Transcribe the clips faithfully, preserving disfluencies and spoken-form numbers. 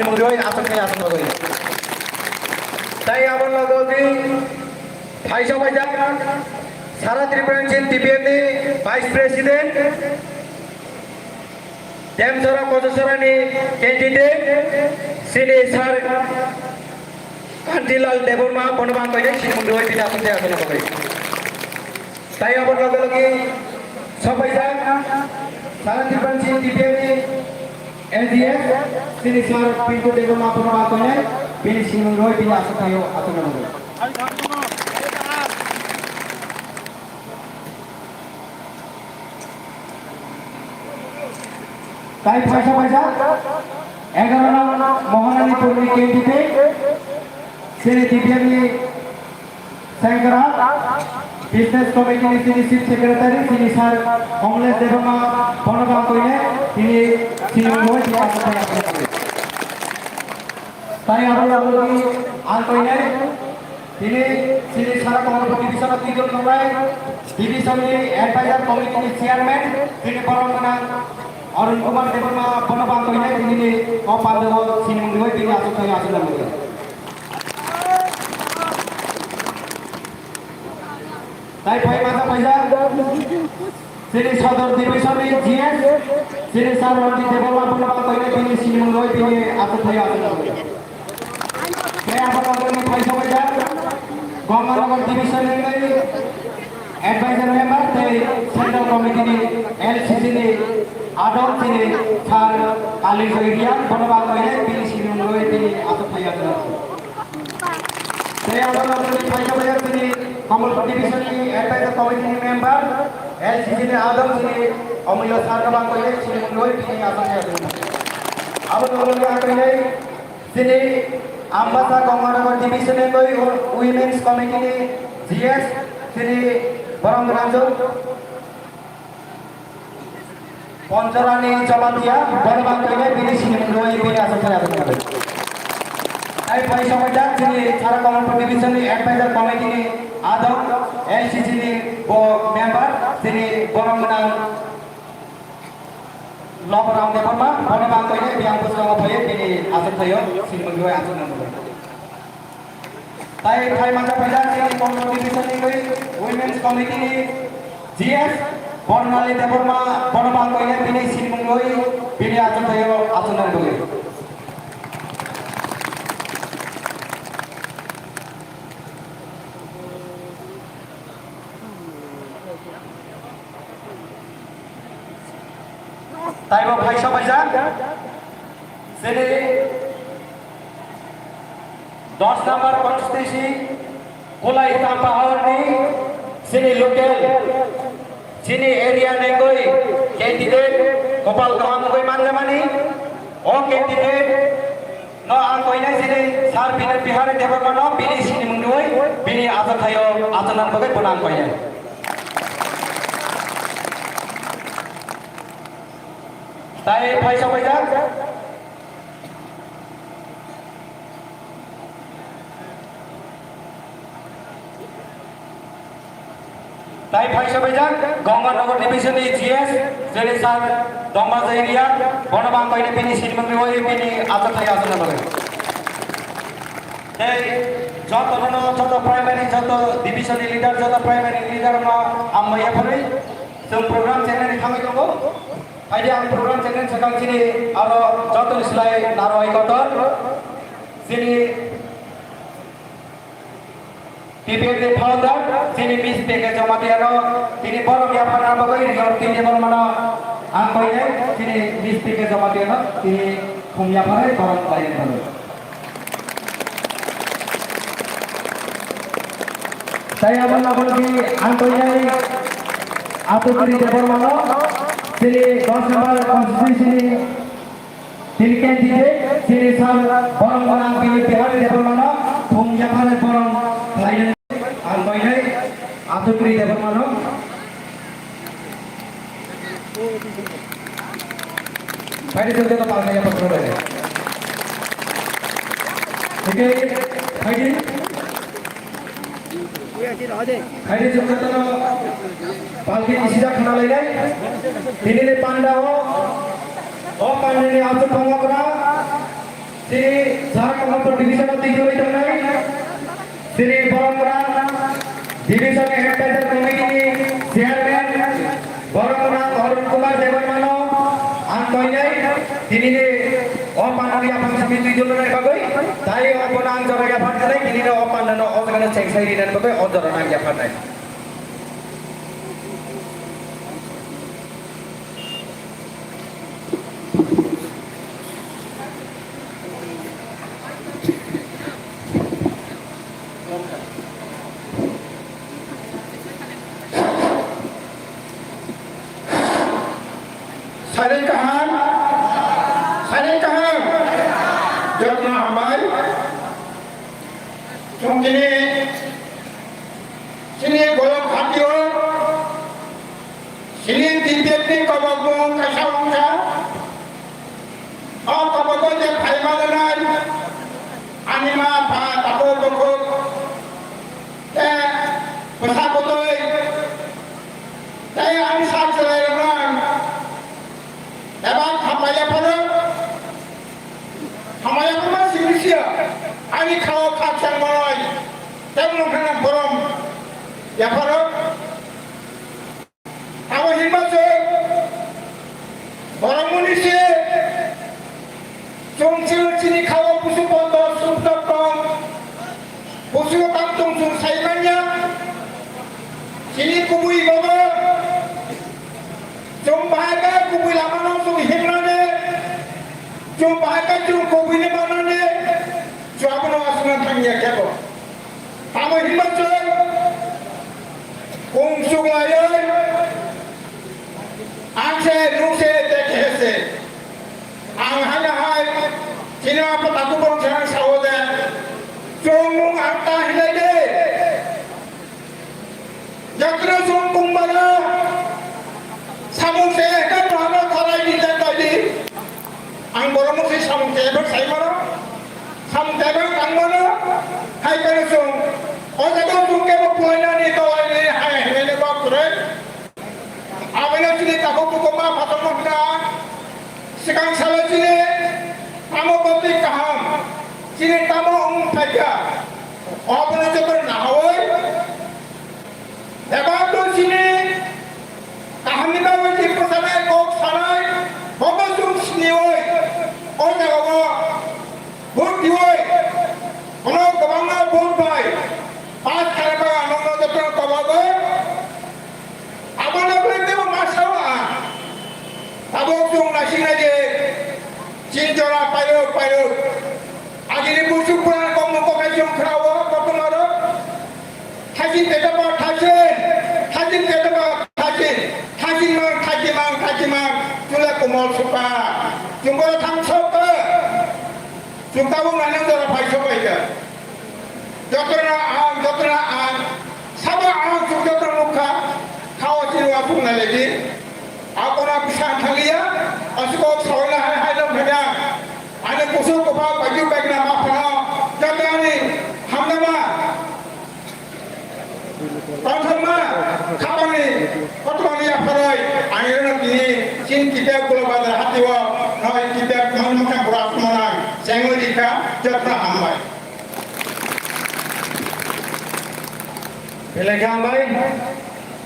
Mungdoi aswk khe aswk bagwi. Tai abo logo di phaisa paijak Sara Tripura ni T P F ni Vice President, Demsora Kojasora ni candidate, Sini Sir Kantilal Debbarma, bono bang koinai sini mungdoi bini aswk khe aswk bagwi. Tai abo loge loge sopaijak Sara Tripura ni T P F ni L D F, Sini Sir Pinku Debbarma, bono bang koinai bini sini mungdoi bini aswk khe aswk bagwi. Tai phaisa paijak egaroh nong Mohananipur ni candidate, sini T P F ni Sengkrak, Business Committee ni sini Chief Secretary, sini Sir Kamlesh Debbarma, bono bang koinai, sini sini mungdoi bini aswk khe aswk bagwi. Tai abo loge loge ang koinai, tini sini Sara Kamalpur division o twijon tongnai, division ni advisor committee ni chairman, tini borom gwnang Arun Kumar Debbarma, bono bang koinai, tini ni o pandao sini mungdoi bini aswk khe aswk bagwi. Tai phai masa paijak. Sini Sodor Division ni G S, sini Sir Ranjit Debbarma, bono bang koinai bini sini mungdoi bini aswk khe aswk bagwi. Tai abo loge loge phaisa paijak Ganganagar Division ni Advisor Member tei Central Committee ni L C C ni adong sini Sir Kali Joy Riang, bono bang koinai bini sini mungdoi bini aswk khe aswk bagwi. Tei abo loge loge phaisa paijak sini Kamalpur Division ni Advisor Committee ni member, L C C ni adong sini Omulya Sir no bang koinai sini mungdoi bini aswk khe aswk bagwi. Abo loge loge ang koinai sini Ambasa Ganganagar Division ni Women's Committee ni G S sini borom gwnang Ponchorani Jamatia, bono bang koinai bini sini mungdoi bini aswk khe aswk bagwi. Tai phaisa paijak sini Sara Kamalpur Division ni Advisor Committee ni adong L C C ni bo member sini borom gwnang Lobaram Debbarma, bono bang koinai biyang bwskango phaiwi bini aswk khe sini mungdoi aswk nang bagwi. Tai phai masa paijak sini Kamalpur Division ni Women's Committee ni G S Bornali Debbarma, bono bang koinai bini sini mungdoi bini aswk khe aswk nang bagwi. Taibo phaisa paijak. Sini dos number constituency Kulai Tampahor ni sini local, sini area nengoi candidate Gopal Kaham wngoi manjamani. O candidate no ang koinai sini Sir Bihari Debbarma no bini sini mungdoi bini aswk khe aswk nang bagwi bono ang koinai. Tai phaisa paijak. Tai phaisa paijak, Ganganagar Division ni G S, jeni Sir Domba Jairia, bono bang koinai bini sini mungdoi bini aswk khe aswk nang bagwi. Tei joto no, joto primary, joto division ni leader, joto primary leader no hambai yapharwi chwng program chengnaini thangwi tongo. Phaidi ang program chengnaini swkang chini aro jotoni slai narwai kotor chini T P F ni founder, chini Miss P K Jamatia no, tini borom yapharna bagwi Rior Tini Bormano ang koinai, chini Miss P K Jamatia no, tini khum yapharwi borom khlaina bagwi. Tai abo naboni ang koinai Atukri Debbarmano, chini dos number constituency ni Tini candidate, chini Sir borom gwnang bini Bihari Debbarmano, khum yapharwi borom khlainani ang koinai Atukri Debbarmano. Phaidi chwng joto palka yapharwi. Oke, phaidi. Haini chwng jotono palki ni sijak khna lainai. Tini ni panda o, o panda ni aswk tongo kwrak. Chini Sir Mohammed Division of Tijoli Tangnai, Chini Boromra Division Advisor Committee ni Chairman, Boromra Arun Kumar Debbarmano ang koinai, tini ni o panani apang simi twijolnai bagwi, tai o bono ang jora yaphan khlai, tini ni o panano o jagano chengsai rinani bagwi o jora nang yaphan nai. Saireng kaham, saireng kaham. Jotno hambai. Chwng tini chini golok hatio, chini T P F ni kobokbong kaisa wngkha. O kobogo je phaima gwnang, ani ma pha tabuk bukhuk, tei bwsa bwtwi, tei ani sak chwrai rwknang, eba hambai yapharo, hambai yapharo ma simi siya, ani khao khakchang manwi, tei nokha borom yapharo. Abo hinba se borok muni se chwng chwng chini khao busu bondo sumtok tong. Busu tang tong chwng sai manya. Chini kubui baba. Chwng bahai ka kubui lama no chwng himnane. Chwng bahai ka chwng kubui ni manane. Chwng abono aswkna thangya kebo. Tamo hinba chwng kung chuk layoi, ang se, nung se, te kehe se. Ang hai na hai, chini apa taku borok se ang sao de. Chwng nung ang ta hinai de. Jakra chwng kung bana, samung se ka no hano thalai di jai di. Ang borok mung se samung se bek sai mano. Samung tebang tangmano, hai phano chwng o jaga o chwng kebo phuinani towai ni hai hwnwi no kok kwrwi. Abono chini tabuk buko ma phatok no hwna. Swkang salo chini tamo bwtwi kaham, chini tamo wng phaikha, obono joto nahawi. Eba to chini kahamni bagwi tei bwchanai kok sanai bobo chwng siniwi o jagao vote diwi bono kwbangma vote bai pass khaina bagwi ang nokno jotono tobago. Abono bwrwi teibo ma sao ang. Tabuk chwng naisingna je chin jora pairwk pairwk. Agini busu pura kok no kok hai chwng khrawo koktwma rok. Thaisin kete ba thaisin, thaisin kete ba thaisin, thaisin mang, thaisin mang, thaisin mang, chwla komal suka. Chwng boro thang sok ka. Chwng tabuk nang nang jora phai sok bai ka. Jotono ang, jotono ang, sabo ang chwng jotono nukha. Khao chini wa phung na legi. Akona bwsa thaliya, aswk kok sawi na hai hai dong thangya. Ani kusuk kwphal paikhu paikna ma phano, jotoni hamnama, tongthokma, khapangni, kotormani yapharwi, ani rwno tini chini kipyak Gulabadar hatio, noi kipyak mangmukha bura sumanang, chengwi rikha, jotno hambai. Belai khe hambai,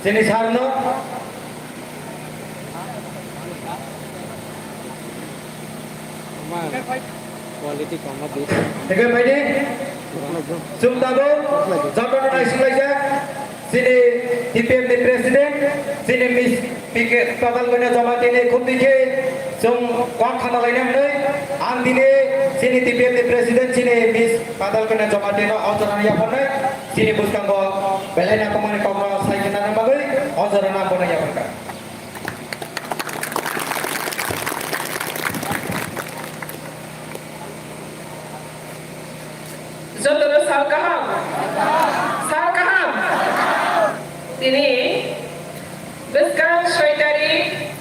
chini sir no. Quality koma di. Theke phaidi. Chwng tabuk jotono naisinglaijak chini T P F ni president, chini Miss P K Padal Kanya Jamatia ni khumtwi khe chwng kok khana laina hwnwi ang tini chini T P F ni president chini Miss Padal Kanya Jamatia no o jorani yapharnai chini bwskango belai nangkukmani kokno sai khe nana bagwi o jorano ang bono yapharkha. Jotono sal kaham. Sal kaham. Tini bwskang soi tarik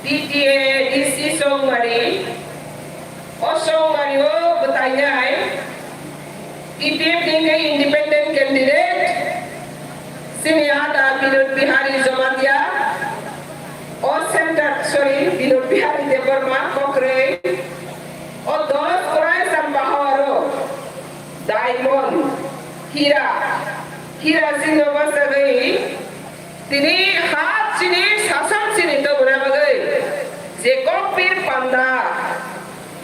P T A D C Chongmari. O Chongmari o bwtainai T P F ni hwnkhe independent candidate chini hata Binod Bihari Jamatia. O center, sorry, Binod Bihari Debbarma kokrwi. O dos Hira, hira chini bwsagwi tini ha chini sason chini tongna bagwi je kokpir panda,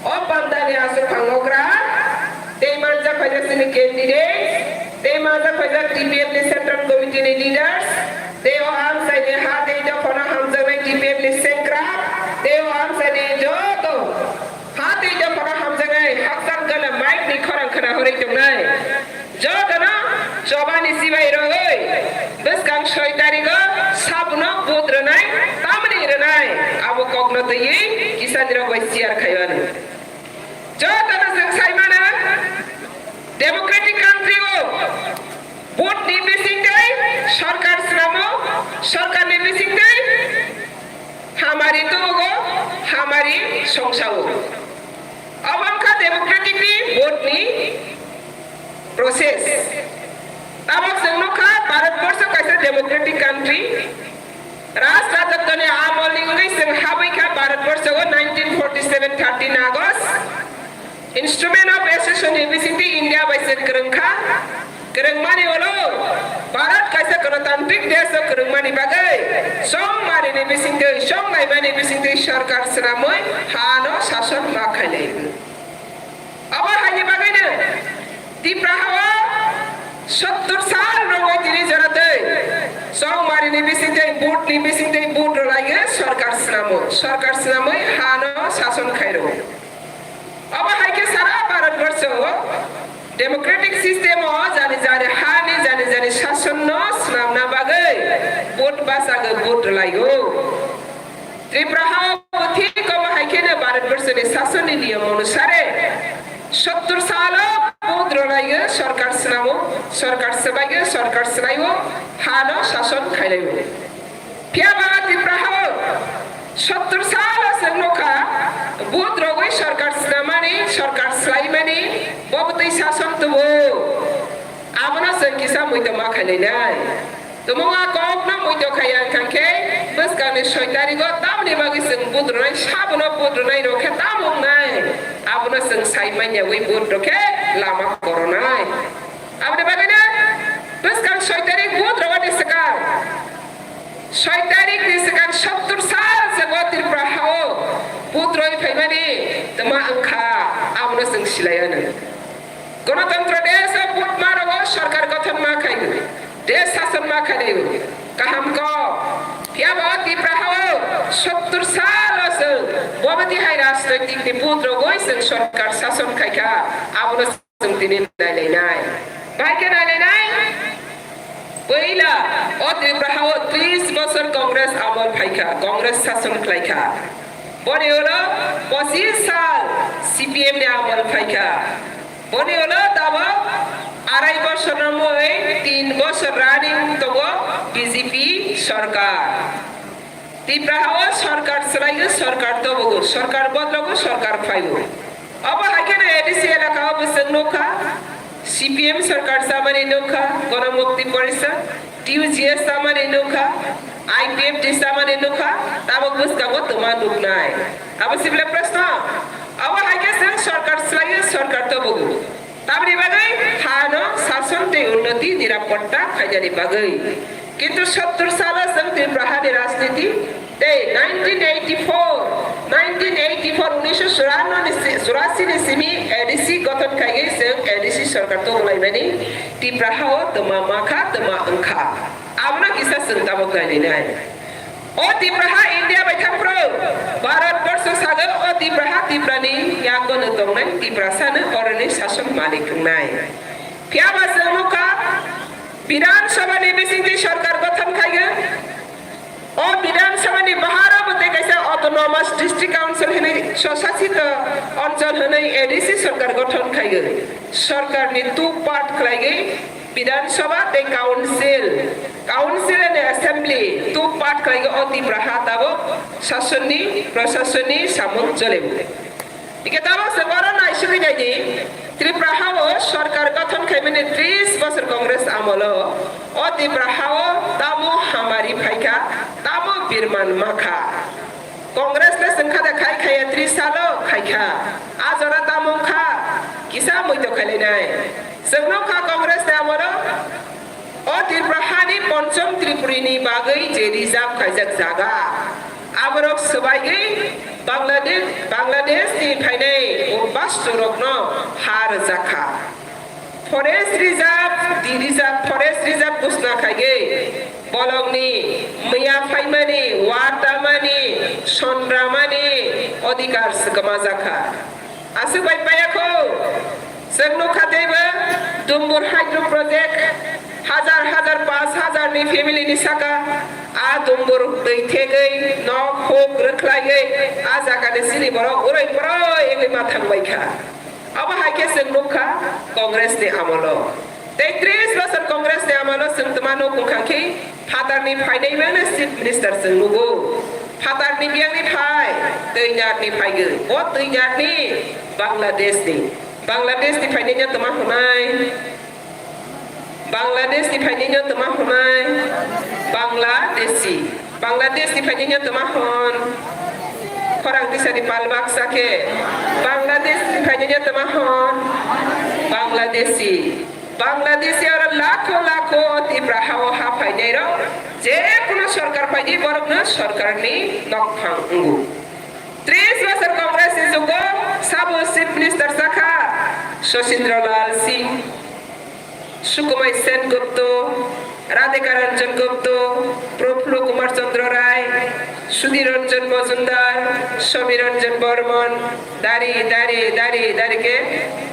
o panda ni aswk phangogra tei manjak phaijak chini candidates tei manjak phaijak T P F ni central committee ni leaders tei o amchai ni ha tei dophano hamjaknai T P F ni sengkrak tei o amchai ni joto ha tei dophano hamjaknai hakchal gana mic ni khorang khna hori tongnai. Jotono chobani chibai rogwi bwskang soi tarigo sabuno vote rwnai, tamni rwnai, abo kokno twiwi kisanirok bai share khaiwano. Jotono chwng saimano, democratic country o vote ni bisingtwi sarkar swnamo, sarkar ni bisingtwi hamari tubugo, hamari songsao. Abo wngkha democratic ni vote ni process. Tabok chwng nukha Bharat borsho kaisa democratic country. Rajrajattani amolni wngwi chwng habwi kha Bharat borsho o nineteen forty seven thirteen August. Instrument of Association ni bisingtwi India bai chwng kwrwng kha. Kwrwngmani ulo Bharat kaisa ganatantrik desh o kwrwngmani bagwi, chongmari ni bisingtwi, chonglaimani bisingtwi sarkar swnamwi hano sason ma khailai. Abo haini bagwino Tipra hao sottur sal rogwi tini jora tei chongmari ni bisingtwi, vote ni bisingtwi vote rwlaiwi sarkar swnamo, sarkar swnamwi hano sason khairo. Obo hai khe sara Bharat borsho o democratic system o jani jani hani jani jani sason no swnamna bagwi vote bachagwi vote rwlai o. Tripura ha o bo thik obo hai khe no Bharat borsho ni sason ni niyom onusare sottur salo vote rwlai o, sarkar swnam o, sarkar swbai o, sarkar swlai o, ha no sason khailai o. Phiya ba Tripura ha o sottur salo chwng nukha, vote rogwi sarkar swnamani, sarkar swlaimani, bo bwtwi sason tubu. Abono chwng kisa muitu ma khainai nai. Tumung a kok no muitu khaiya wngkha khe bwskangni soi tarigo tamni bagwi chwng vote rwnai, sabono vote rwnai rok khe tamo wngnai. Abono chwng sai manya wi vote rok khe lama koronai. Aboni bagwino bwskang soi tarik vote rwmani swkang, soi tarik ni swkang sottur sal se bo Tripura ha o vote rwi phaimani twma wngkha, abono chwng silai anw. Ganatantro desh o vote ma rwo, sarkar gothon ma khai, desh sason ma khai, kaham kok. Phiya bo Tripura ha o sottur sal o chwng bo bwtwi hai rajnoitik ni vote rwgwi chwng sarkar sason khai kha, abono chwng tini nai nai nai. Bai khe nai nai nai. Puila o Tripura ha o tris bosor Congress amol phai kha, Congress sason khlai kha. Boni ulo pochis sal C P M ni amol phai kha. Boni ulo tabok arai bosor no mui tin bosor running tongo B J P sarkar. Tripura ha o sarkar swlaiwi sarkar tobogo, sarkar bodlogo, sarkar phaibo. Obo hai kheno A D C elaka o bo chwng nukha, C P M sarkar chamani nukha, Ganamukti Porishad, T U G S chamani nukha, I P F T chamani nukha, tabok bwskango twma nuknai. Abo sibole proshno, obo hai khe chwng sarkar swlaiwi sarkar tobogo. Tamni bagwi hano sason tei unnoti nirapotta khainani bagwi. Kintu sottur salo chwng Tripura hani rajniti tei nineteen eighty-four, nineteen eighty-four, unisho churano ni si-, churasi ni simi A D C gothon khaigwi chwng A D C sarkar tonglaimani Tripura ha o twma makha, twma wngkha. Abono kisa chwng tabok nainai nai. O Tipraha India bai thangphru, Bharat borsho sago o Tipraha Tiprani yakono tongnai, Tiprasano oroni sason malik wngnai. Phiyaba chwng nukha, Bidhan Sabha ni bisingtwi sarkar gothon khaigo. O Bidhan Sabha ni baharo bo tei kaisa Autonomous District Council hinwi, Swsasito Onchol hinwi A D C sarkar gothon khaigo. Sarkar ni two part khlaigwi Bidhan Sabha tei Council, Council and Assembly two part khlai o Tipraha tabok sasonni, prasasonni samung chole. Hingke tabok se oro naisugwi naidi, Tipraha o sarkar gothon khaimani tris bosor Congress amolo o Tipraha o tamo hamari phaikha, tamo birman makha. Congress le chwngkha de khai khaiya tris salo khaikha. A jora tamo wngkha kisa muitu khailainai. Chwngno kha Congress ni Oro o Tripura hani Ponchom Tripuri ni bagwi je reserve khaijak jaga, aborok swbaigwi Bangladesh, Bangladesh ni phainai Urbastu rokno ha rwjak kha. Forest reserve, di reserve, forest reserve ghosna khaigwi bolongni miya phaimani, war tamani, sondramani odhikar swkama jakha. Aswk bai paya kho, chwng nukha teibo Dumbur hydro project, hajar hajar, pash hajar ni family ni saka, a Dumbur twi thegwi, nok huk rwkhlaiwi, a jaga ni chini borok uroi poroi wngwi ma thangbai kha. Abo hai khe chwng nukha Congress ni amolo. Tei tris bosor Congress ni amolo chwng twma nuk wngkha khe phatar ni phainai mano Chief Minister chwng nugo. Phatar ni biyang ni phai, twinar ni phaigwi. Bo twinar ni Bangladesh ni. Bangladesh ni phainai no twma hwnai. Bangladesh ni phainai no twma hwnai. Bangladeshi. Bangladesh ni phainai no twma hwn. Khorang tisa ni pal baksa khe. Bangladesh ni phainai no twma hwn. Bangladeshi. Bangladeshi oro lakho lakho Tipra hao ha phainai rok. Je kuno sorkar phaidi borok no sorkar ni nokphang wngo. Tris bosor Congress ni jugo sabo Chief Minister sakha Sachindra Lal Singh. Sukumai Sen Gupta, Radhika Ranjan Gupta, Prafullo Kumar Chandra Rai, Sudhir Ranjan Majumdar, Samir Ranjan Barman, dari, dari, dari, dari khe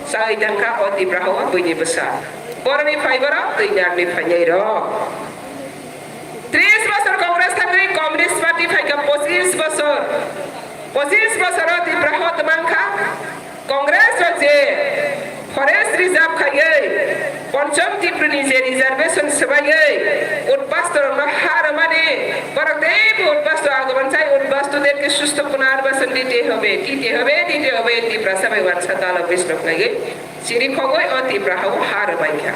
chai tangkha o Tipra hao buini bwsa. Boroni phai borok, twinar ni phainai rok. Tris bosor Congress thangwi Communist Party phaikha pochis bosor. Pochis bosor o Tipra hao twmang kha. Congress rok je forest reserve khaiwi Ponchom Tripuri ni je reservation swbaiwi Udbastu rokno ha rwmani, borok teibo Udbastu agobansai Udbastu derke susto punarbasan dite hobe, dite hobe, dite hobe, Tiprasa bai wansa dal office rok khaiwi chiri khogwi o Tipra hao ha rwbaikha.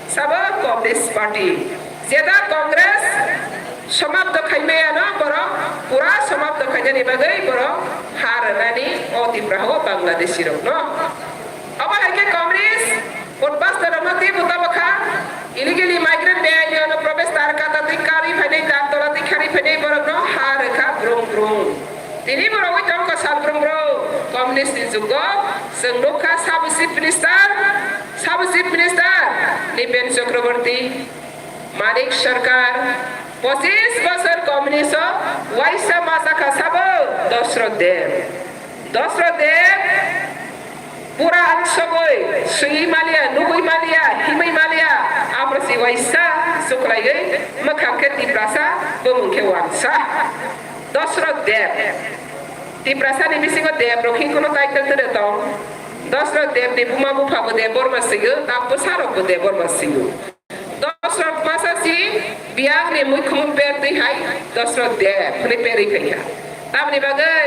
Sabo Communist Party. Jeta Congress samapto khaimaya no borok pura samapto khainani bagwi borok ha rwnani o Tipra hao Bangladeshi rokno. Obo hai khe Communist Udbastu rokno tei buta bwkha illegally migrant beaini ono Probesh Tarkata tei kari phainai Dagtola tei khari phainai borokno ha rwkha brum brum. Tini borok oi tongkha sal brum brum Communist ni jugo chwng nukha sabo Chief Minister, sabo Chief Minister Nipen Chakraborty. Manik Sarkar, pochis bosor Communist o waisa ma sakha sabo Dosrot Deb. Dosrot Deb pura angsogoi swi maliya, nugwi maliya, himwi maliya, aphuru si waisa suklaiwi mwkhang khe Tiprasa bumung khe wansa. Dosrot Deb. Tiprasa ni bisingo Deb rok hinkuno title tere tong. Dosrot Deb ni buma bupha bo Deb Borma siyo, ta bwsa rok bo Deb Borma siyo. Dosrot masa si biyang ni muikhumung ber twi hai Dosrot Deb hwnwi berwi phaikha. Tamni bagwi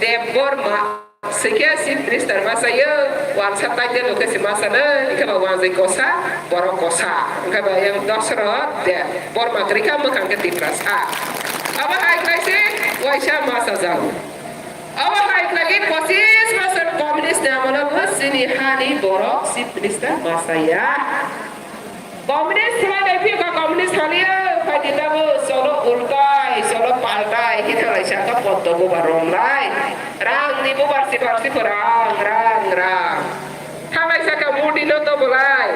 Deb Borma sikhe si Minister masa yo, wansa title lo khe si masa no, ikhe ba wanjwi kosa, borok kosa. Ikhe ba yang Dosrot Deb Borma kwrwi kha mwkhang khe Tiprasa. Abo hai khlai si waisa masa jago. Abo hai khlai pochis bosor Communist ni amolo bo chini hani borok Chief Minister masa ya. Communist thwlai bai phiyokha, Communist thaliya, phaidi tabuk cholo ultai, cholo paltai, hithalaisa kha poddo bubar romlai. Rang ni bubar si bar si pho rang, rang, rang. Thalai saka Modi no to bolai.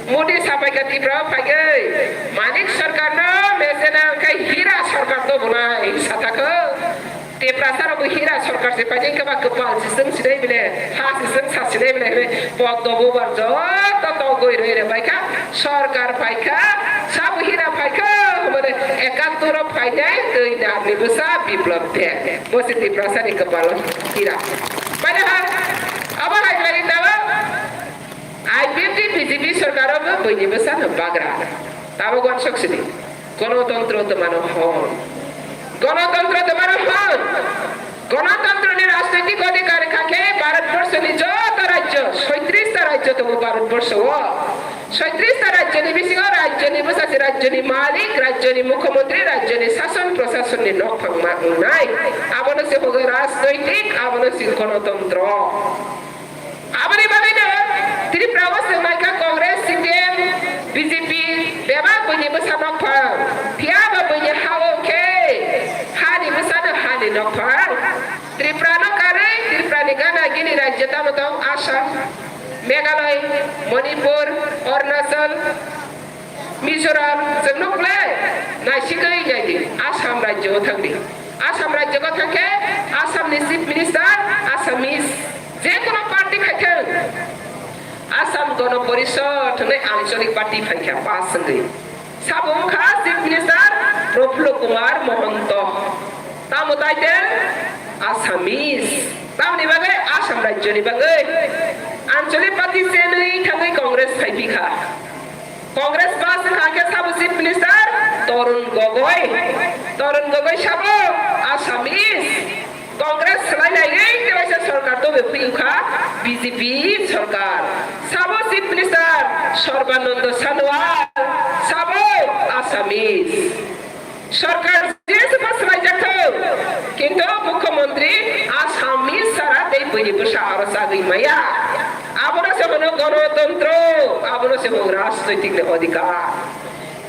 Modi sapai ka Tipra phaigai. Manik Sarkar no mejena khai Hira Sarkar to bolai. Sathakho. Tiprasa rok bo Hira Sarkar se paijak khe ba kwpal se chwng sinai bile, ha se chwng sa sinai bile, poddo bubar joto togwi rwi rwbai kha, Sarkar phai kha, sabo Hira phai kha, hwnmani ekattor o phainai twi narni bwsa Biplab Deb. Bo se Tiprasa ni kwpal o Hira. Mane ha, abo hai khlai tabuk I P F T B J P Sarkar o bo buini bwsa no bagra. Tabuk wansok sidi. Gonotontro twmano hwn. Gonotontro twmano hwn. Gonotontro ni rajnoitik odhikar wngkha khe Bharatborsho ni joto rajyo, soitris ta rajyo tongo Bharatborsho o. Soitris ta rajyo ni bisingo rajyo ni bwsasi rajyo ni malik, rajyo ni mukhyamantri, rajyo ni sason prashason ni nokphang ma wngnai. Abono se hwnkhe rajnoitik, abono se gonotontro. Aboni bagwino Tripura o chwng naikha Congress, C P M, B J P bebak buini bwsa nokphang, phiya bo buini ha-o khe hani bwsano hani nokphang. Tripura no karwi, Tripura ni gana gini rajyo tamo tong Assam, Meghalaya, Manipur, Arunachal, Mizoram, chwng nuk le naisigwi naidi, Assam rajyo o thangdi. Assam rajyo o thangkhe Assam ni Chief Minister Assamese, je kono party khaithang, Assam Gana Parishad hwnwi anchalik party phaikha pass wngwi. Sabo wngkha Chief Minister Prafulla Kumar Mahanta. Tamo title Assamese. Tamoni bagwi Assam rajyoni bagwi anchalik party chenwi thangwi Congress phaiphikha. Congress pass wngkha khe sabo Chief Minister Tarun Gogoi. Tarun Gogoi sabo Assamese. Congress swlai naiwi tewaisa sorkar tobwi phiyokha B J P sorkar. Sabo Chief Minister Sarbananda Sonowal, sabo Assamese. Sorkar jesa swlaijak thung, kintu Mukhyamantri Assamese sara tei buini bwsa aro chagwi maya. Abono se hwno ganatantro, abono se hwno rajnoitik ni adhikar.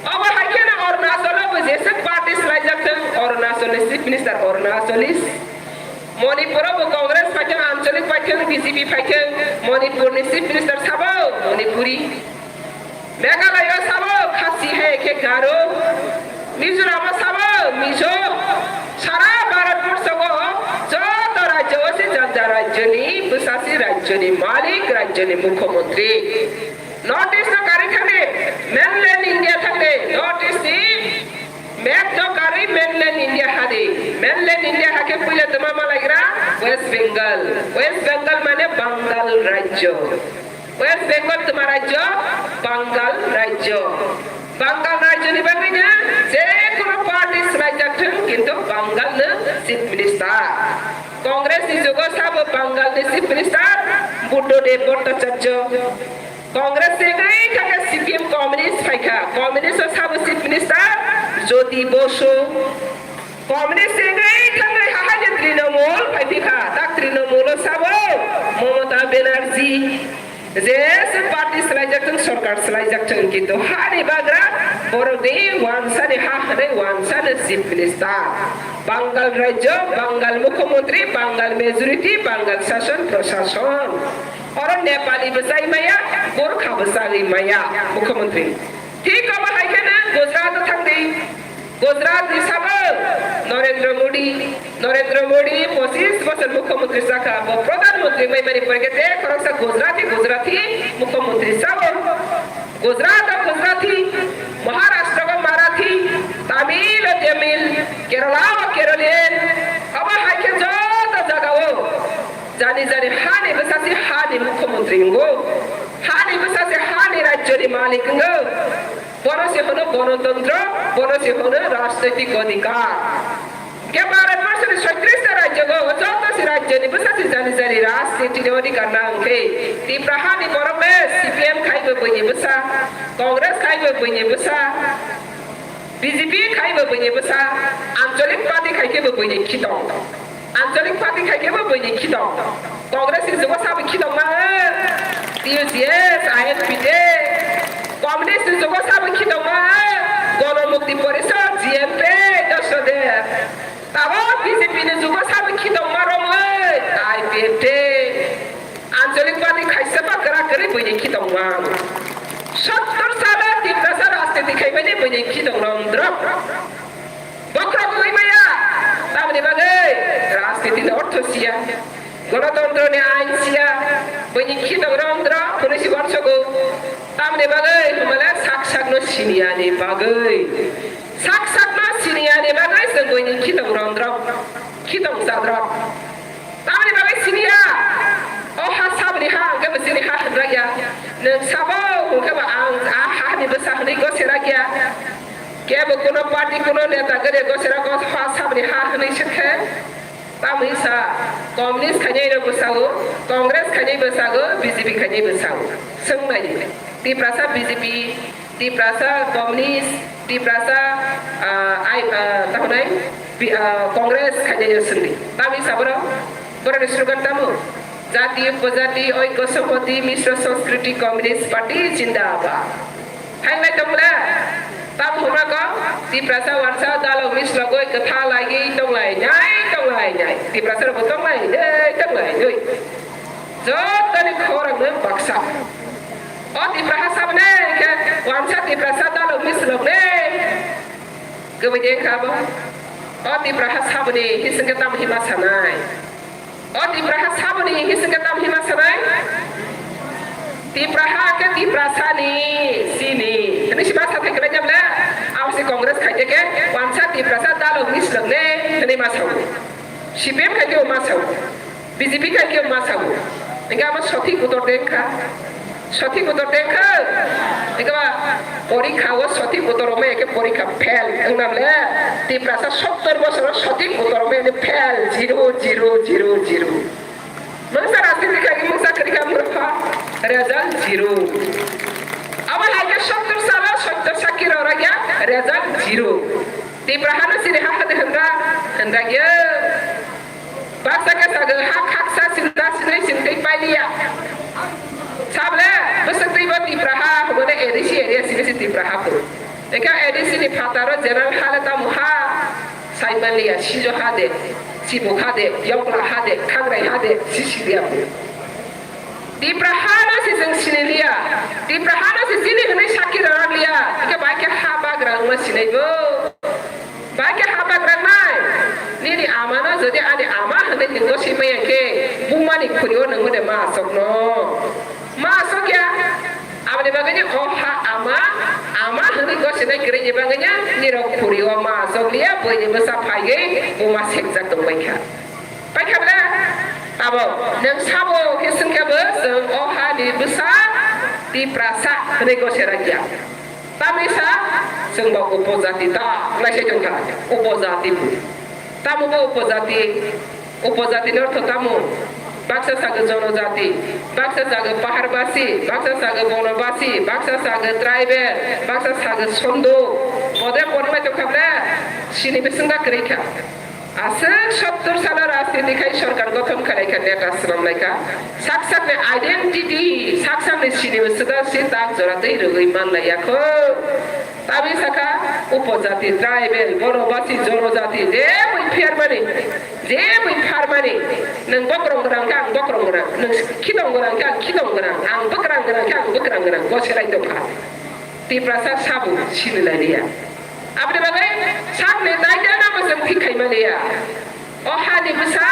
Obo hai kheno Arunachal o bo jesa party swlaijak thung, Arunachal ni Chief Minister Arunachal ni. Manipur o bo Congress phaithang, anchalik phaithang, B J P phaithang, Manipur ni Chief Minister sabo Manipuri. Meghalaya o sabo Khasi hai khe Garo. Mizoram o sabo Mizo. Sara Bharat borso o joto rajyo o se janja rajyo ni bwsa se rajyo ni malik, rajyo ni mukhyamantri. North East no karwi thangdi, mainland India thangdi, North East ni map no karwi mainland India hadi. Mainland India hakhe puila tama malaigra West Bengal. West Bengal mane Bangal rajyo. West Bengal tama rajyo, Bangal rajyo. Bangal rajyo ni bagwi no je kono party swlaijak thung, kintu Bangal no Chief Minister. Congress ni jugo sabo Bangal ni Chief Minister Buddha Dev Bhattacharya. Congress ni wngwi thangkha C P M Communist phaikha. Communist o sabo Chief Minister Jyoti Basu. Communist ni wngwi thangwi hahai ni Trinamool phaiphikha. Tak Trinamool o sabo Mamata Banerjee. Jesa party swlaijak thung, sorkar swlaijak thung, kintu hani bagra borok ni wansa ni ha hwnwi wansa ni Chief Minister. Bangal rajyo, Bangal mukhyamantri, Bangal majority, Bangal sason prasason. Oro Nepali bwchai maya, Gorkha bwchai maya, mukhyamantri. Thik omo hai kheno Gujarat o thangdi. Gujarat ni sabo Narendra Modi. Narendra Modi pochis bosor mukhyamantri sakha. Bo pradhan mantri mai mani porge te khoroksa Gujarati, Gujarati mukhyamantri sabo. Gujarat o Gujarati, Maharashtra o Marathi, Tamil o Tamil, Kerala o Keralian. Omo hai khe joto jaga o jani jani hani bwsa se hani mukhyamantri wngo. Hani bwsa se hani rajyo ni malik wngo. Bono se hwno ganatantro, bono se hwno rajnoitik adhikar. Hwnkhe Bharat borso ni soitrish ta rajyo o joto se rajyo ni bwsa se jani jani rajniti ni adhikar nang khe Tripura ha ni borok le C P M khai bo buini bwsa, Congress khai bo buini bwsa, B J P khai bo buini bwsa, anchalik party khai khe bo buini khitong. Anchalik party khai khe bo buini khitong. Congress ni jugo sabo khitong ma, T U J S, I N P de. Communist ni jugo sabo khitong ma, Gana Mukti Parishad, G M P, Dasra de. Tabo B J P ni jugo sabo khitong ma romoi, I P F de. Anchalik party khaisa ba kwrak kwrwi buini khitong ma. Sottor salo Tiprasa rajniti khai mani buini khitong rom drop. Bokhorok wngwi maya, tamni bagwi rajniti ni ortho siya, ganatantra ni ain siya, buini khitong rondro phunui si uansogo. Tamni bagwi hwnmale sak sakno siniya ni bagwi, sak sakno siniya ni bagwi chwng buini khitong rondro, khitong chadro. Tamni bagwi siniya, o ha saboni ha hwnkhe bo chini ha hwnjakya. Nwng sabo hwnkhe bo ang a hani bwsa hwnwi goserakya. Kebo kuno party, kuno neta gede goserak o ha saboni ha hwnwi swkhe. Tamwi sa, Communist khainai rok bwsao, Congress khainai bwsao, B J P khainai bwsao. Swng nai, Tiprasa B J P, Tiprasa Communist, Tiprasa, ah, ai, ah, tahonai, bi-, ah, Congress khainai rok swngdi. Tamwi sa borok, borokni slogan tamo? Jati Upajati Oikyo Songhoti Mishra Sanskriti Communist Party Jindabad. Thanglai tong le, tamo hwnma kok, Tiprasa wansa dalok mislogwi kwtha laiwi tonglai nai, tonglai nai. Tiprasa rokbo tonglai nai, tonglai nai. Jotoni khorang no baksa. O Tiprasa sabne khe wansa Tiprasa dalok mislog ne. Kwbwi de kha bo. O Tiprasa sabni hisingke tamo hima sanai. O Tipraha saboni hingke tamo hima sanai? Tipraha ke Tiprasani, sini. Hini si ma sa thai khlai jam le? Abo si Congress khai ke, wansa Tiprasa dalok ni slok ne, hini ma sao. C P M khai ke ma sao. B J P khai ke ma sao. Hingke amo sothik utor dengkha. Sothik utor dengkha. Hingke ba porikha o sothik utor ome ke porikha fail. Wng nam le? Tiprasa sottor bosor o sothik utor ome fail. Zero, zero, zero, zero. Mungsa rajniti khai mungsa kwrwi kha murkha, result zero. Abo hai khe sottor salo sottor sakki rok ya, result zero. Tipraha no sini ha hade hwnra, hwnra ya. Baksa khe sago ha khaksa sinta sinai sintwi pailiya. Sable bwswk twibo Tipraha hwnmani A D C area sini si Tipraha phuru. Ekha A D C ni phataro general hale tamo ha. Saimanliya, sijo hade, sibuk hade, yokla hade, khangrai hade, sisiliya bo. Tipra hano se chwng siniliya. Tipra hano se chini hwnwi sakki rwrwkliya. Hingke bai khe ha bagra wngma sinai bo. Bai khe ha bagra wngnai. Nini amano jodi ani ama hwnwi ningno simaya khe, bumani khuri-o nangmani ma asokno. Ma asokya. Aboni bagwi ni o ha ama, ama hwnwi gosinai kwrwini bagwi ni nirok khuri-o ma asokliya, buini bwsa phaiwi buma sekjak tongbaikha. Paikha bla? Abo nwng sabo khe swngkhe bo chwng o hani bwsa Tiprasa hwnwi gosirakya. Tamisa chwngbo upojati ta, naisai tongkha, upojati bo. Tamo bo upojati? Upojati ni ortho tamo? Baksa sago jonojati, baksa sago paharbasi, baksa sago bonobasi, baksa sago tribal, baksa sago sondo. Podre podre lai tongkha ble? Sini bising da kwrwi kha. Aswk sottor salo rajniti khai sorkar gothon khlai kha, neta swnam lai kha. Sak sakni identity, sak sakni sini bising da si tak jora tei rwgwi man lai ya kho. Tabi saka upojati, tribal, borobasi, jonojati, je bui phiarmani, je bui pharmani, nwng bokrong gwnang khe ang bokrong gwnang, nwng khidong gwnang khe ang khidong gwnang, ang bwkrang gwnang khe ang bwkrang gwnang, bo se lai tongkha. Tiprasa sabo sini lai liya. Aboni bagwi sakni title no bo chwng thik khai man liya. O hani bwsa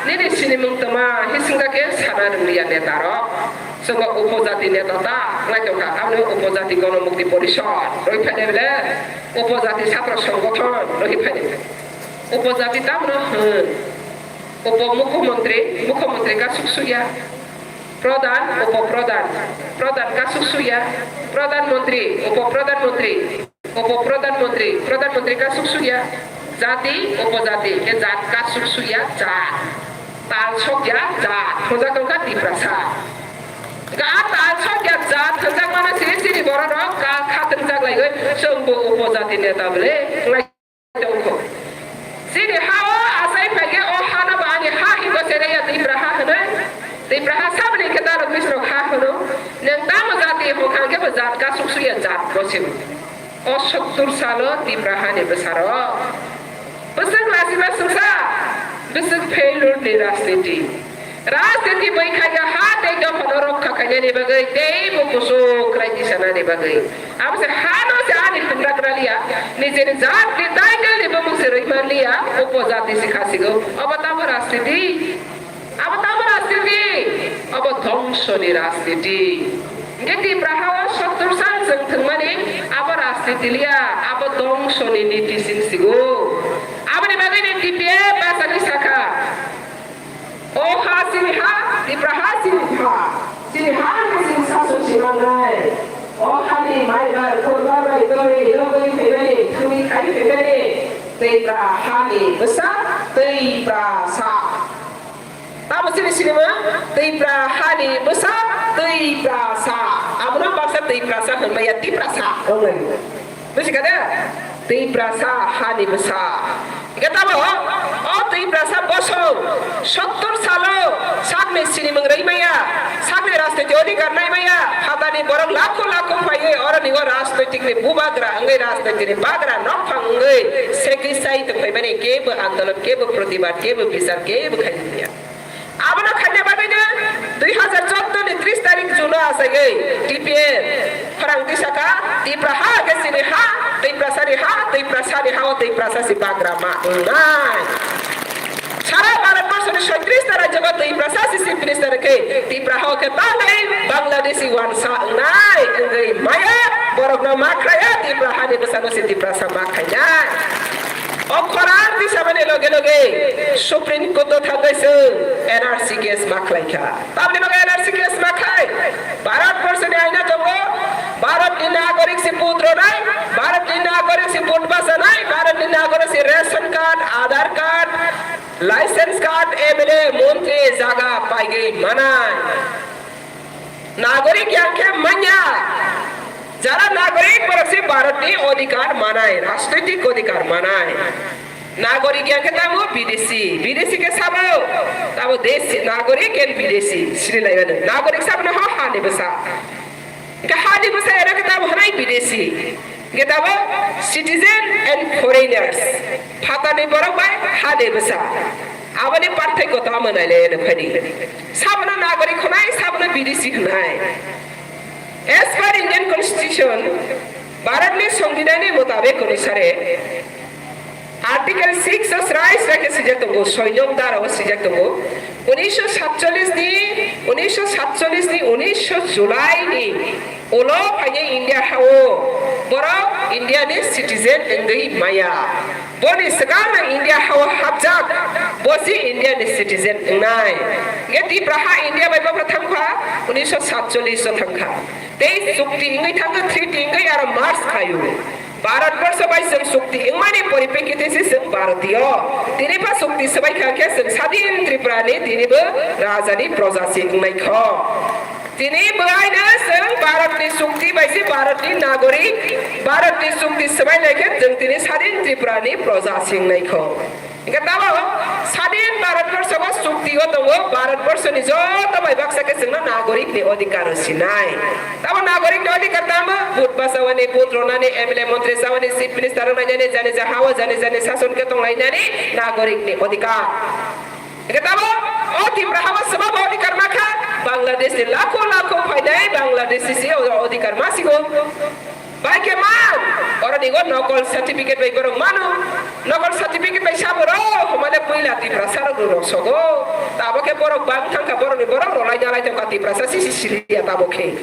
nini sinimung tma hwnwi swngjakhe sana rwngya neta rok. Chwngbo upojati neta ta wngwi tongkha, aboni upojati gono mukti porishod rwi phainai bole, upojati chhatro songgothon rwi phainai. Upojati tamno hwn? Upo mukhyamantri, mukhyamantri ka suksuya. Pradhan, upo pradhan, pradhan ka suksuya. Pradhan mantri, upo pradhan mantri. Upo Pradhan Mantri, Pradhan Mantri ka suksuya. Jati, upojati, ke jat ka suksuya, jat. Tal sokya, jat. Thongjak tongkha Tiprasa. Ga tal sokya, jat thongjak mano siri siri borok rok ka khatrwngjak laiwi chwngbo upojati neta bole wngwi tongkho. Sini ha-o asai phaikhe o hano bo ani ha hingo sereya Tipraha hwnwi. Tipraha saboni khe darok misrok ha hwno. Nwng tamo jati hwnkha khe bo jat ka suksuya jat bo simo. O sottur salo Tiprahani bwsarok bwswk lachima swngsa, bwswk failure ni rajniti. Rajniti bai khaikha ha tei dophano rokha khainani bagwi tei bo kuchuk khlai tisanani bagwi. Abo se hano se ani hwngra kwraliya, nijeni jat ni title ni bumung se rwi manliya, upojati se khasigo. Obo tamo rajniti? Abo tamo rajniti? Abo dhongsoni rajniti. Hingke Tipraha o sottur sal chwng thwngmani abo rajniti liya, abo dhongsoni niti sing sigo. Aboni bagwi ni T P F bachagwi sakha, o ha chini ha, Tipraha chini ha, chini ha hwnwi chini sasu se mangnai. O hani maibar khorbar bai twi logwi phaimani, thwi khai phaimani, Tiprahani bwsa, Tiprasa. Tamo sini sinima, Tiprahani bwsa, Tiprasa. Abono baksa Tiprasa hwnmaya, Tiprasa. Buji kha da? Tiprasa hani bwsa. Hingke tamo, o Tiprasa bosong sottor salo sakni sinimung rwi maya, sakni rajnoitik odhikar nai maya, phatani borok lakho lakho phaiwi oroni o rajnoitikni bubagra wngwi, rajnoitikni bagra nokphang wngwi sacrifice tongphaimani kebo andolon, kebo protibad, kebo bichar, kebo khaimaya. Abono khaina bagwino dui hajar choudo ni tris tarik June o achaiwi T P F khorang tisaka Tipra ha khe chini ha, Tiprasani ha, Tiprasani ha o Tiprasa si bagra ma wngnai. Sara Bharat borsoni soitris ta rajyo o Tiprasa si chief minister khe Tipra ha o khe tangwi Bangladeshi wansa wngnai wngwi maya, borokno ma khlaiya, Tipra hani bwsano si Tiprasa ma khainai. O khorang tisamani loge loge Supreme Court o thangwi chwng N R C case ma khlai kha. Tamni bagwi N R C case ma khai? Bharat borsoni aina tongo, Bharat ni nagorik si vote ronai, Bharat ni nagorik si vote bachanai, Bharat ni nagorik si ration card, Aadhaar card, license card, M L A, montri jaga paigwi manai. Nagorik yang khe manya. Jara nagorik borok se Bharat ni odhikar manai, rajnoitik odhikar manai. Nagorik yang khe tamo bidesi, bidesi khe sabo, tamo deshi, nagorik and bidesi, sini lai mano. Nagorik sabo no ha, ha ni bwsa. Khe ha ni bwsa era khe tamo hanai bidesi. Khe tamo citizen and foreigners. Phatani borok bai ha ni bwsa. Aboni parthai kotama nai le no khani. Sabono nagorik hwnai, sabono bidesi hwnai. As per Indian Constitution, Bharatni Songbidanni motabek onusare, Article six o srai srai khe swijak tongo, soi nong dara o swijak tongo, unisho satchollis ni, unisho satchollis ni, unisho July ni ulo phainai India ha o borok India ni citizen wngwi maya. Boni swkang no India ha o hapjak, bo si India ni citizen wngnai. Hwnkhe Tipra ha India bai bapra thangkha, unisho satchollis o thangkha. Tei chukti wngwi thangkha, treaty wngwi aro march khaio. Bharat borsho bai chwng chukti wngmani poripekkite se chwng Bharatiyo. Tini pha chukti swbai kha khe chwng sadin Tripura ni tinibo raja ni proja se wngnai kho. Tini bwhaino chwng Bharatni chukti bai se Bharatni nagorik, Bharatni chukti swbai lai khe chwng tini sadin Tripurani proja se wngnai kho. Hwnkhe tamo sadin Bharatborsho o chukti o tongo, Bharatborshoni joto bai baksa khe chwngno nagorikni odhikar o sinai. Tamo nagorikni odhikar tamo? Vote bachawani, vote ronani, M L A montri chawani, chief minister rok nainani, jani ja ha o jani jani sason khe tonglainani nagorikni odhikar. Hwnkhe tamo o Tipra ha o swbabo odhikar mankha, Bangladesh ni lakho lakho phainai Bangladeshi se o odhikar masigo. Bai khe man, oroni go nokol certificate bai borok mano, nokol certificate bai sabo rw, homale puila Tiprasa rok rw sogo. Tamo khe borok bang thangkha, borokni borok rwlai nalai tongkha Tiprasa sisi siriya tamo khe.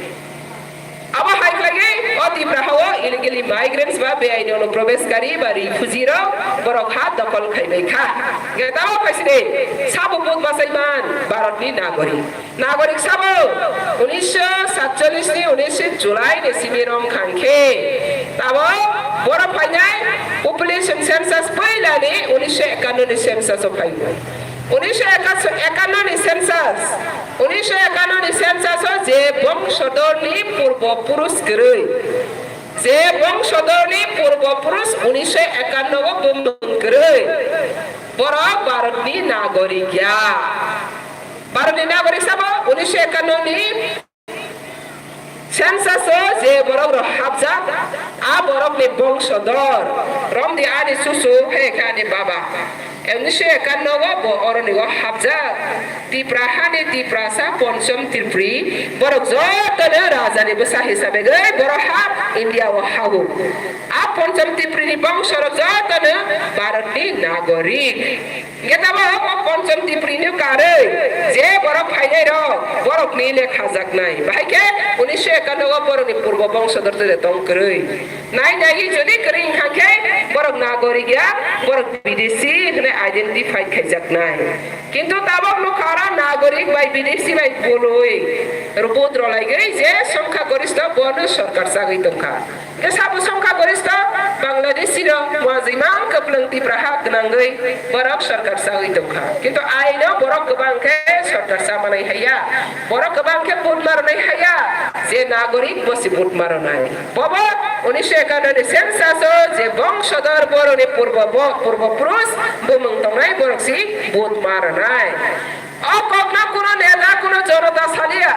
Abo hai khlaiwi o Tipra ha o illegally migrants ba beaini onuprobeshkari ba refugee rok borok ha dokol khaibai kha. Hwnkhe tamo khaiside sabo vote bachai man Bharatni nagorik. Nagorik sabo unisho satchollis ni unisho July ni simi rom khan khe tamo borok phainai population census puila ni unisho ekanno ni census o phai. Unisho ekanno ni census, unisho ekanno ni census o je bongsodor ni purbo purush kwrwi, je bongsodor ni purbo purush unisho ekanno o bumung kwrwi, borok Bharat ni nagorik ya. Bharat ni nagorik sabo unisho ekanno ni census o je borok rok hapjak, a borok ni bongsodor, romdi ani chuchu, hai khe ani baba. Unisho ekanno o bo oroni o hapjak. Tipra hani Tiprasa Ponchom Tripuri, borok jotono raja ni bwsa hisabe gwi borok ha India o ha o. A Ponchom Tripuri ni bongso rok jotono Bharat ni nagorik. Hwnkhe tamo o Ponchom Tripuri ni karwi je borok phainai rok, borok ni lekha jaknai. Bahai khe unisho ekanno o borok ni purbo bongsodor tong kwrwi. Nai nai jodi kwrwi wngkha khe borok nagorik ya, borok bidesi hwnwi identify khaijaknai. Kintu tabok nukha oro nagorik bai bidesi bai bolwi vote rwlaigwi je songkha gorista bono sorkar chagwi tongkha. Hwnkhe sabo songkha gorista Bangladeshi rok muajwi mang kwplwng Tipra ha gwnangwi borok sorkar chagwi tongkha. Kintu aino borok kwbang khe sorkar chamanai haiya. Borok kwbang khe vote marnai haiya. je nagorik bo si vote ma rwnai. Bobo unisho ekanno ni census o je bongsodor borok ni purbo bo-, purbo purush bumung tongnai borok si vote ma rwnai. O kokno kuno neta, kuno jonota saliya,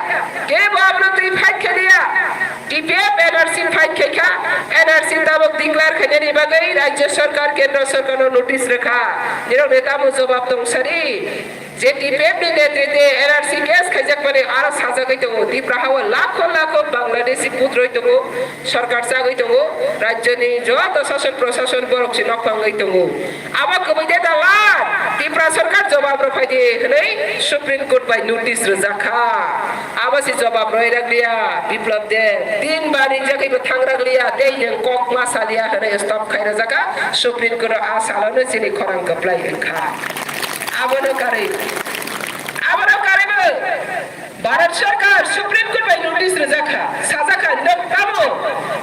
kebo abono twi fight khaliya. T P F N R C fight khaikha, N R C tabok declare khainani bagwi Rajya Sarkar, Kendra Sarkarno notice rwkha. Nirok neta bo jobab tong sari. Je T P F ni netrite N R C case khaijak mani aro sajagwi tongo. Tipra hao lakho lakho Bangladeshi putroi tongo, sarkar chagwi tongo, rajyoni joto sason prosason borok se nok pangwi tongo. Abo kwbwi de dalan, Tipra sarkar jobab rw phai di hwnwi Supreme Court bai notice rwjak kha. Abo se jobab rwi rak liya, Biplab de tin bar rijak bo thang rak liya, tei yang kok ma sa liya hwnwi stop khai rwjak kha. Supreme Court o a salo no chini khorang kwplai wng kha. Abono karwi, abono karwi bo Bharat Sarkar Supreme Court bai notice rwjak kha, sajak kha, nwng tamo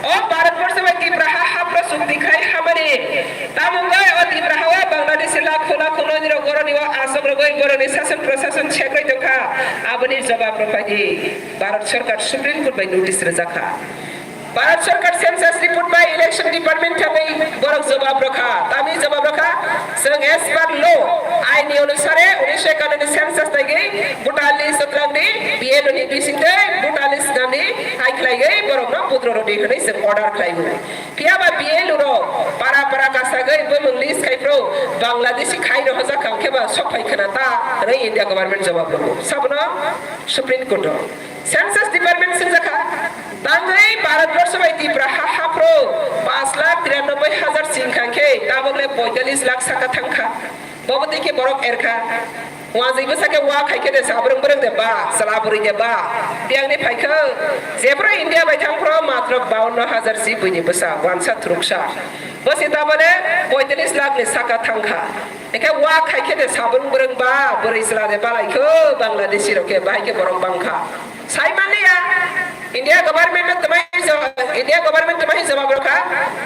o Bharat Borsho bai Tipra ha hapro chukti khai hamani, tamo wngwi o Tipra ha o Bangladeshi lakho lakho nonirok boroni o aswk rwgwi boroni sason prosason sekroi tong kha, aboni jobab rw phai di. Bharat Sarkar Supreme Court bai notice rwjak kha. Bharat Sarkar Census report bai Election Department thangwi borok jobab rwkha. Tamni jobab rwkha, chwng as per law, aini onusare unisho ekanno ni census tagwi voter list twlang di, B L O ni bisingtwi voter list nang di, hai khlaiwi borokno putrorok di hwnwi chwng order khlaiwi. Phiya ba B L O rok para para kasagwi bumung list khai phro Bangladeshi khai rohorjak kha, hwnkhe ba sok phai khna ta hwnwi India government jobab rwgo. Sabono Supreme Court o. Census Department swngjak kha, tangwi Bharat Borsho bai Tipra ha haphro pash lakh tiranoboi hajar sing kha khe tabok le poitalish lakh saka thang kha. Bobo tei khe borok er kha. Wanjwi bwsa khe wa khai khe de sabrwng bwrwng de ba, chwla bwrwi de ba. Tiyang ni phai kha, jephru India bai thang phro matro bawanno hajar si buini bwsa, wansa thuruksa. Bwsi tabole poitalish lakh ni saka thang kha. Hingkhe wa khai khe de sabrwng bwrwng ba, bwrwi chwla de balai kho, Bangladeshi rok khe, bahai khe borok bang kha. Sai manliya, India government no twmai jo-, India government twmai jawab rw kha,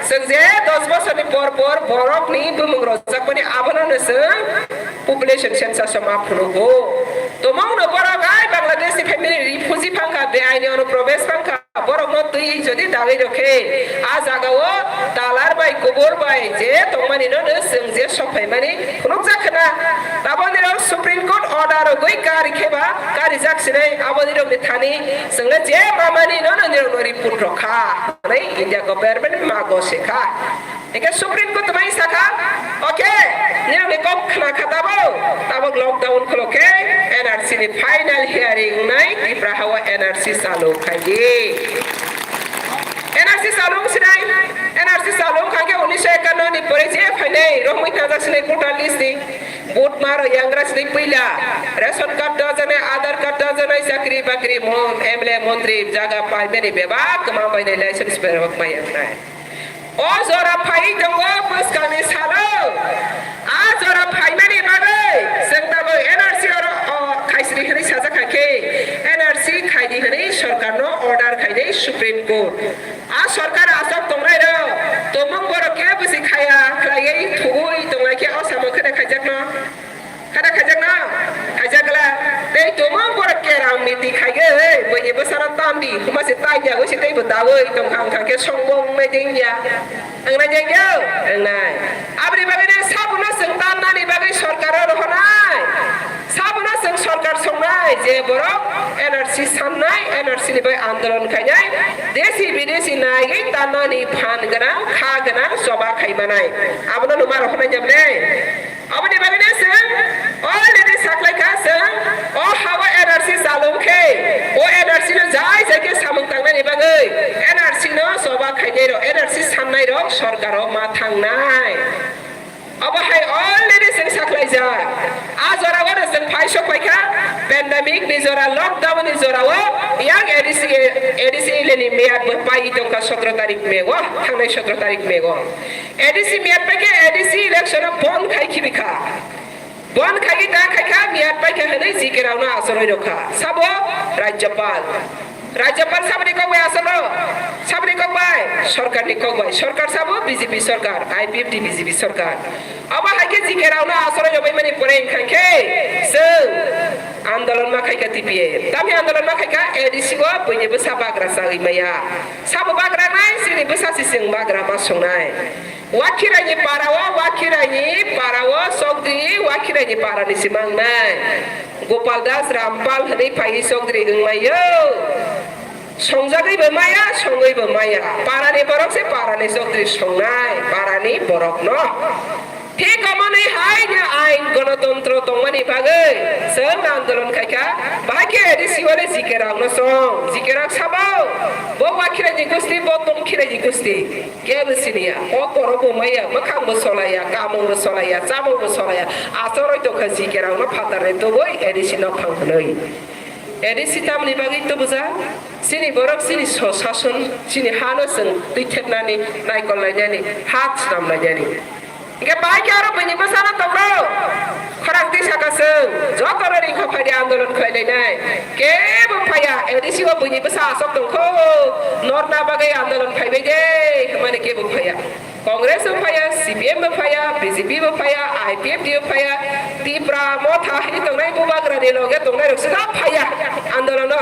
chwng je dos bosor ni por por borok ni bumung rojak mani abono no chwng population census o ma phunugo. Tomong no borok ai Bangladesh ni family refugee phang kha, be aini ono probesh phang kha. Borokno twi jodi dagwi rw khe, a jagao dalar bai kubur bai je tongmani no no chwng je sok phaimani phunukjak khna. Taboni rok Supreme Court order rwgwi kari khe ba karijak sinai, aboni rokni thani chwngno je mamani no no nirokno report rw kha hwnwi India government mago se kha. Hingke Supreme Court bai sakha, okay, nini kok khna kha tabo, tabok lockdown kholo khe N R C ni final hearing wngnai, Tipra hao N R C chalu khaidi. N R C chalu wngsinai, N R C chalu wngkha khe unisho ekanno ni pore je phainai, romwi thajak sinai voter list ni, vote maro yangra sinai puila, ration card dajanai, Aadhaar card dajanai, chakri bakri, mon-, M L A, montri, jaga paimani bebak kwma bainai, license bebak mai wngnai. O jora phai tongo bwskangni salo. A jora phaimani bagwi chwng tabuk N R C oro, o, khaisri hwnwi sajak kha khe, N R C khaidi hwnwi sorkarno order khainai Supreme Court. A sorkar aswk tongnai rok, tumung borok khe bwswi khaya khlaiwi thugwi tonglai khe o samung kheno khaijakno. Khada khajak na, khajak la. Tei tumung borok kerang miti khaige, he, bwini bwsano tamdi, huma se tanya, wisi tei bo dawi, tong khang khang khe songbo wngmai dengya. Wngna dengya, wngnai. Aboni bagwi ne sabuno chwng tamnani bagwi sorkar o rohonai. Sabuno chwng sorkar songnai, je borok N R C sannai, N R C ni bai andolon khainai, desi bidesi naiwi tamnani phan gwnang, kha gwnang, choba khaimanai. Abono numa rohonai jabnai. Aboni bagwino chwng already saklaikha chwng o hao N R C chalung khe, o N R C no jai jai khe samung tangnani bagwi N R C no choba khainai rok, N R C sannai rok sorkar o ma thangnai. Abo hai already chwng saklaijak. A jora o chwng phai sok paikha, pandemic ni jora, lockdown ni jora o yang A D C, A D C eleni meyad bo pai tongkha sotro tarik May o, thangnai sotro tarik May o. A D C miyat paikhe A D C election o bon khai khibi kha. Bon khai da khai kha miyat paikhe hwnwi G K rao no achorwi rw kha. Sabo Rajyapal. Rajyapal saboni kok bai asolo, saboni kok bai, sorkarni kok bai. Sorkar sabo B J P sorkar, I P F T B J P sorkar. Abo hai khe G K rokno asolo yobai mani pore wngkha khe, chwng andolon ma khai kha T P F. Tamni andolon ma khai kha A D C o buini bwsa bagra chagwi maya. Sabo bagra nai, chini bwsa si chwng bagra ma songnai. Wakhiraini para o, wakhiraini para o, Chokdri, wakhiraini para ni si mangnai. Gopal Das, Rampal hwnwi phaiwi Chokdri wngmai o. Songjagwi bo maya, songwi bo maya. Para ni borok se para ni Chokdri songnai, para ni borok no. Thik omo ni hai ni ain gonotontro tongmani bagwi chwng andolon khai kha. Bahai khe A D C o le G K rok no song, G K rok sabo. Bo wakhiraini gusti, bo tongkhiraini gusti. Kebo siniya, o borok bo maya, mwkhang bo solaya, kamung bo solaya, chamung bo solaya, achoroi tongkha G K rok no phatar ni tubui A D C no phang hwnwi. A D C tamni bagwi tubujak, chini borok chini so-, sason, chini hano chwng twi thepnani, naikol lainani, ha swnam lainani. Hingke bai khe aro buini bwsano tongro. Khorang twi saka chwng, joto no ringkha phaidi andolon khlai lainai. Kebo phaiya, A D C o buini bwsa asok tongkho. Norna bagwi andolon khaibai de, hwnmani kebo phaiya. Congress bo phaiya, C P M bo phaiya, B J P bo phaiya, I P F T bo phaiya, Tipra motha hini tongnai bubagra ni loge tongnai rok sida phaiya andolono.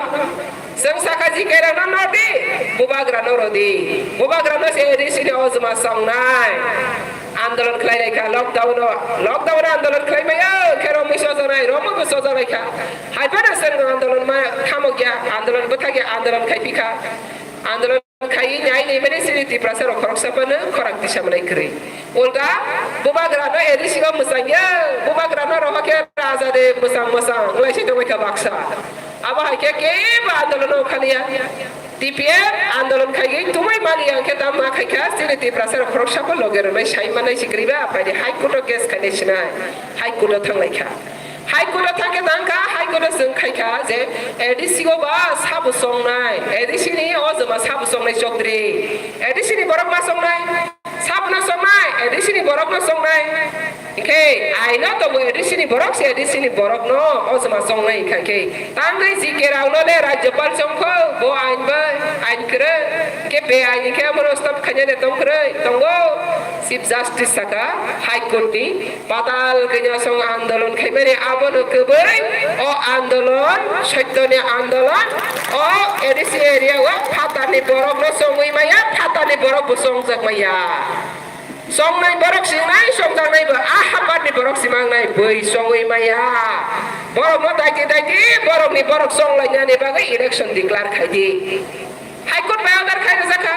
Chwng saka G K rok no nordi, bubagra no rodi, bubagra no se A D C ni ojma songnai. Andolon khlai lai kha lockdown o, lockdown o andolon khlai maya, khe romwi sojanai, romwi bo sojalai kha. Hai phano chwng andolon ma thamok ya, andolon bwthak ya, andolon khai phi kha. Andolon khai nai nai mani chini Tiprasa rok khoroksa phano khorang tisa manai kwrwi. Ulta bubagra no A D C o mwchang ya, bubagra no rohor khe raja de mwchang mwchang wnglaisi tongwi kha baksa. Abo hai khe kebo andolon o khaliya. T P F andolon khaigwi tumui maliya hwnkhe tamo khaikha chini Tiprasa rok khoroksa bo loge rwnai sai manai si kwrwi ba phaidi High Court o case khainai sinai High Court o thanglai kha. High Court o thangkhe tangkha, High Court o chwng khaikha je A D C o ba sabo songnai, A D C ni o joma sabo songnai Chokdri, A D C ni borok ma songnai, sabo no songnai, A D C ni borok no songnai. Hingkhe aino tongo A D C ni borok se A D C ni borok no o joma songnai hingkha khe tangwi G K rok no le Rajyapal chongkho bo ain bai ain kwrwi hingkhe be ain hingkhe amo no stop khainai de tong kwrwi tongo Chief Justice saka High Court ni. Patal kanya song andolon khaimani abono kwbwi o andolon, soitoni andolon, o A D C area o phatarni borokno songwi maya, phatarni borok bo songjak maya. Songnai borok singnai, songjaknai bo a haparni borok simangnai bwi songwi maya. Borokno daiti daiti borokni borok songlainani bagwi election declare khaidi. High Court bai order khai rwjak kha.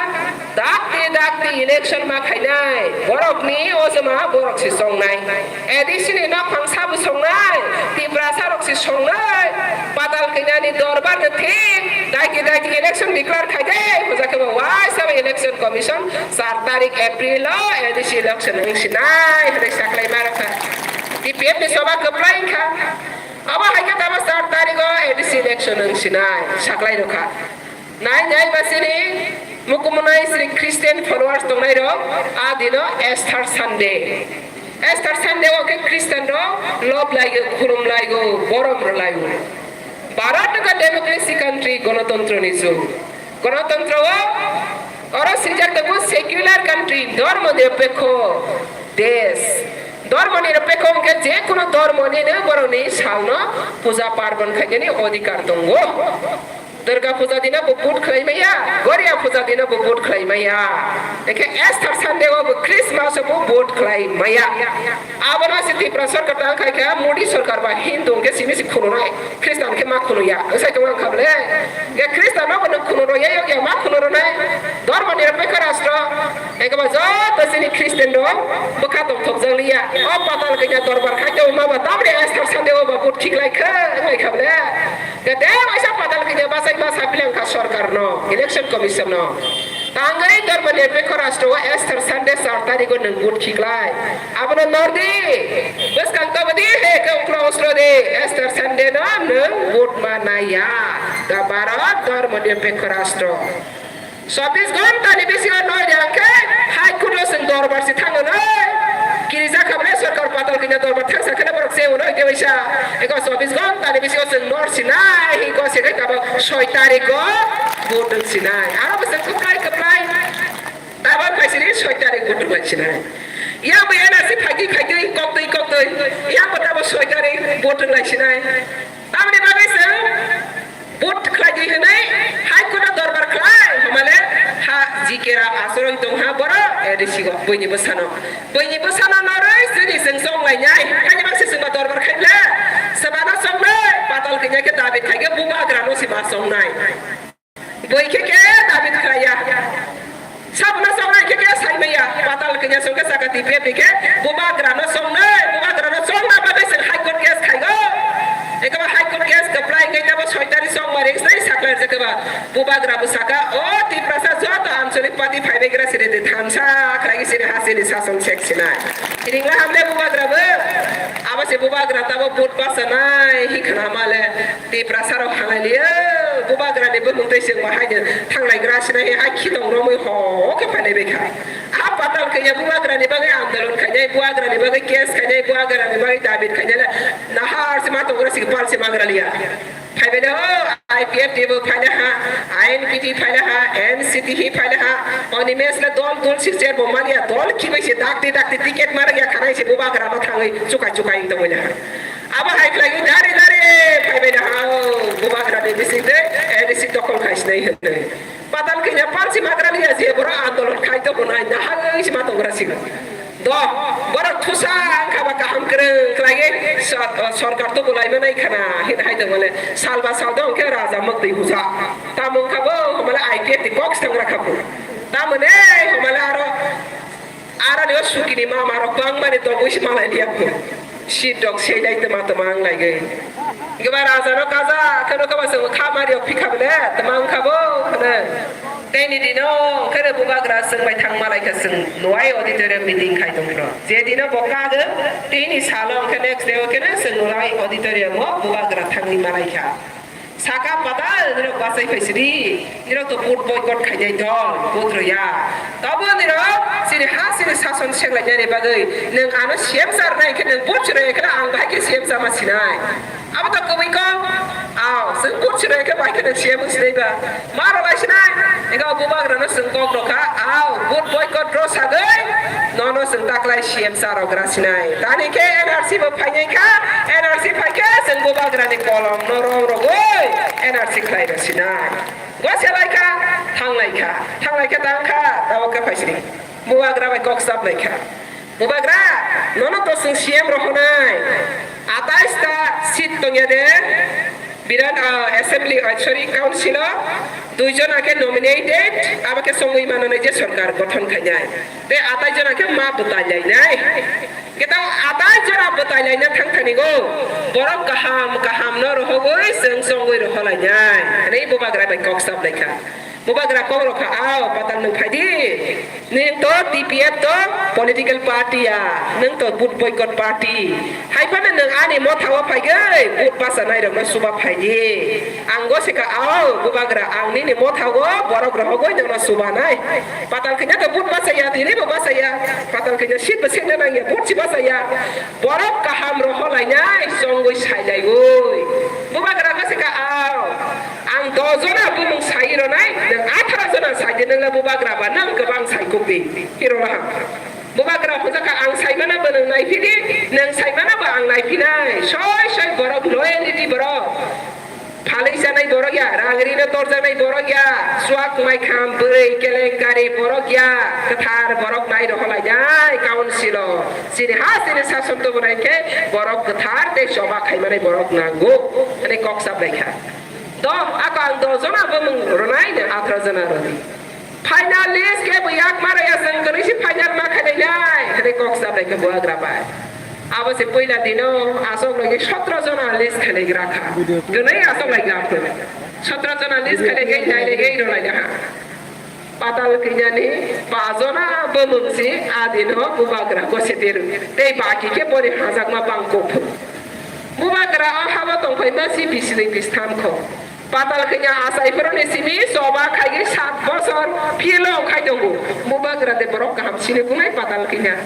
Dakti dakti election ma khainai. Borokni o joma borok se songnai. A D C ni nokphang sabo songnai. Tiprasa rok se songnai. Patal kanya ni dorbar no thik. Daiti daiti election declare khai de. Hojak khe bo waisa election commission char tarik April o A D C election wng sinai. Hwnwi saklai ma rwkha. T P F ni soba kwplai wngkha. Abo hai khe tamo char tarik o A D C election wng sinai. Saklai rwkha. Nai nai ba chini mukumunai chini Christian followers tongnai rok a dino Easter Sunday. Easter Sunday o khe Christian rok lob laigo, khulum laigo, borom rwlaigo. Bharat wngkha democracy country, gonotontro ni jug. Gonotontro o oro swijak tongo secular country, dhormo nirapekho desh. Dhormo nirapekho hwnkhe je kuno dhormo nino borokni salno puja parbon khainani odhikar tongo. Durga puja dino bo vote khlai maya, Goria puja dino bo vote khlai maya. Ekhe Easter Sunday o bo Christmas o bo vote khlai maya. Abono se Tripura sorkar tang khai kha, Modi sorkar ba Hindu hwnkhe simi se khulunai, Christian khe ma khuluya. Sai tong ang kha bole. Ge Christian no bo khulu ro ya, ya ma khulu ro nai. Dhormo nirapekho rastro. Ego ba joto chini Christian rok bwkha tongthokjak liya. O patal kanya dorbar khai tongma ba tamni Easter Sunday o ba vote khiklai kha, wngwi kha bole. Tei waisa patal kanya bachai ma sapilang kha sorkar no, election commission no. Tangwi dorbar ni pekho rastro o Easter Sunday char tarik o nwng vote khiklai. Abono nordi, bwskang tobodi he khe uklo uslo di, Easter Sunday no nwng vote ma naiya. Da Bharat dorbar ni pekho rastro. Chobbish ghonta ni bisingo noi rang khe High Court o chwng dorbar se thango noi. Kirijak kha bole sorkar patal kanya dorbar thangsa kheno borok se uno ite waisa. Eko chobbish ghonta ni bisingo chwng nor sinai, hiko se khai tabok soi tarikh o vote rwng sinai. Aro bo chwng kwplai kwplai tabok khai sini soi tarikh vote rwng sinai. Yang bo N R C phaidi phaidi koktwi koktwi. Yang bo tabok soi tarikh vote rwng sinai. Tamni bagwi chwng Vote khlai di hwnwi High Court o dorbar khlai, homale ha G K Rao aswrwng tong ha boro A D C o, buini bwsano. Buini bwsano norwi chwngni chwng chong lainai. Haini baksa chwngba dorbar khai ble. Swbano chongnai, patal kanya khe David khai khe bubagrano se ba chongnai. Bui khe khe David khlai ya. Sabno chongnai khe khe sai maya, patal kanya song khe saka T P F ni khe bubagrano chongnai, bubagrano chongna bagwi chwng High Court case khaigo. Ekaba High Court case kwplai khe tabo soi tarikh chongmari sai saklar je kaba bubagra bo saka, o Tiprasa joto anchalik party phaibai gra siri de thansa khlai siri hasini sason sek sinai. Ringla hamle bubagra bo, abo se bubagra tabo vote basa nai hi khna male. Tiprasa rok halai liya, bubagra ni bumung tei chwng bahai de thanglai gra sinai hai khitong romwi ho khe phailai bai kha. A patal kanya bubagra ni bagwi andolon khainai, bubagra ni bagwi case khainai, bubagra ni bagwi David khainai le nahar se ma tong gra si pal se ma gra liya. Phaibai le ho, I P F T bo phaile ha, I N P T phaile ha, N C T hi phaile ha, Animesh le dol dol si chair bo mania dol khibai se dakti dakti ticket mar ya khanai se bubagra ma thangwi chukai chukai tongwi le ha. Abo hai khlai dari dari phaibai na hao, bubagra ni bising de, eh, bising tokol khai sinai hwnwi. Patal kanya palsi magra ni ya je boro andolon khai to bunai, nahal si ma tongra sigo. Do, boro thusa angkha ba kaham kwrwng khlai, sor-, sorkar to bulai manai khana, hin hai dong male, sal ba sal dong khe raja mok twi husa. Tamung kha bo, homale I P F ni box tangra kha bo. Tamone, homale aro, Aro ni o sukini mama rok bangmani tongwi se malai liya. Seat rok seilai tma tma wng laigwi. Giba raja no kaja kheno kaba se kha mari o phikha bole tma wng kha bo hwno. Tei ni dino kheno bubagra chwng bai thang malai kha chwng Nuai auditorium meeting khai tong phro. Je dino bo kagw tei ni salo hwnkhe next day o kheno chwng Nuai auditorium o bubagra thangwi malai kha. Saka patal nirok bachai phaisidi, nirok to vote boycott khainai dol, vote rwya. Tabo nirok chini ha chini sason seklainani bagwi nwng ano C M sa rwnai khe nwng vote chwrai khe ang bahai khe C M sa ma sinai. Abo to kwbwi kok, aw, chwng vote chwrai khe bahai khe nwng C M wng sinai ba. Ma rwlai sinai, ega bubagrano chwng kok rwkha, aw, vote boycott rw sagwi, nono chwng taklai C M sa rok ra sinai. Tani khe N R C bo phainai kha, N R C phai khe chwng bubagrani kolom no rong rogwi N R C khlai rw sinai. Gose lai kha, thang lai kha, thang lai kha tang kha, tabok khe phai sini. Bubagra bai kok chap lai kha. Bubagra, nono to chwng C M rohonai. Atais ta seat tongya de. Biran, ah, assembly, ah, sorry, council o dui jona khe nominated, abo khe chongwi mano nai je sorkar gothon khainai. Tei atai jona khe ma bwtai lainai. Khe tang atai jona bwtai laina thang thani go. Borok kaham, kaham no rohogwi chwng chongwi roholainai. Hwnwi bubagra bai kok chap lai kha. Bubagra kok rokha, "Ao, patal nwng phaidi. Nwng to T P F to political party ya, nwng to vote boycott party. Hai phano nwng ani motha o phaigwi vote basa nai rokno suba phaidi." Ang go se ka, "Ao, bubagra, ang nini motha o borok rohogwi nwngno suba nai. Patal kanya to vote basa ya, tini bo basa ya. Patal kanya seat bo sekna nang ya, vote si basa ya. Borok kaham roholainai, chongwi sailaiwi." Bubagra go se ka, "Ao." Ang dos jona bumung sai rwnai, nwng atharo jona sai di, nwng le bubagra ba, nwng kwbang sai kuk di, hiro ha. Bubagra hwnjak kha, ang sai mana bo nwng nai phi di, nwng sai mana bo ang nai phi nai. Soi soi borok loyalty borok. Phalwi chanai borok ya, rang rino torjaknai borok ya, chuak mai kham, bwrwi kelenkari borok ya, kwthar borok nai rohorlai nai council o. Chini ha chini sason tubunai khe borok kwthar tei choba khai manai borok nango, hwnwi kok chap lai kha. Do, ako ang dos jona bumung rwnai, nwng atharo jona rwdi. Final list khe bo yak ma rwya, chwng kwrwi se final ma khainai nai, hwnwi kok chap lai kha bubagra bai. Abo se puila dino aswk logi sotro jona list khainai gra kha. Gwnwi aswk lai gra kha. Sotro jona list khainai gai nai nai gai rw lai ha. Patal kinyani pajona bumung si adino bubagra gosetir tei baki khe bori hajakma bangkuk. Bubagra o habo tongphai ma si bisini bistham kho. Patal kinya achai phuruni simi choba khaigwi sat bosor philo khai tongo. Bubagra de borok kaham sini bunai patal kinya.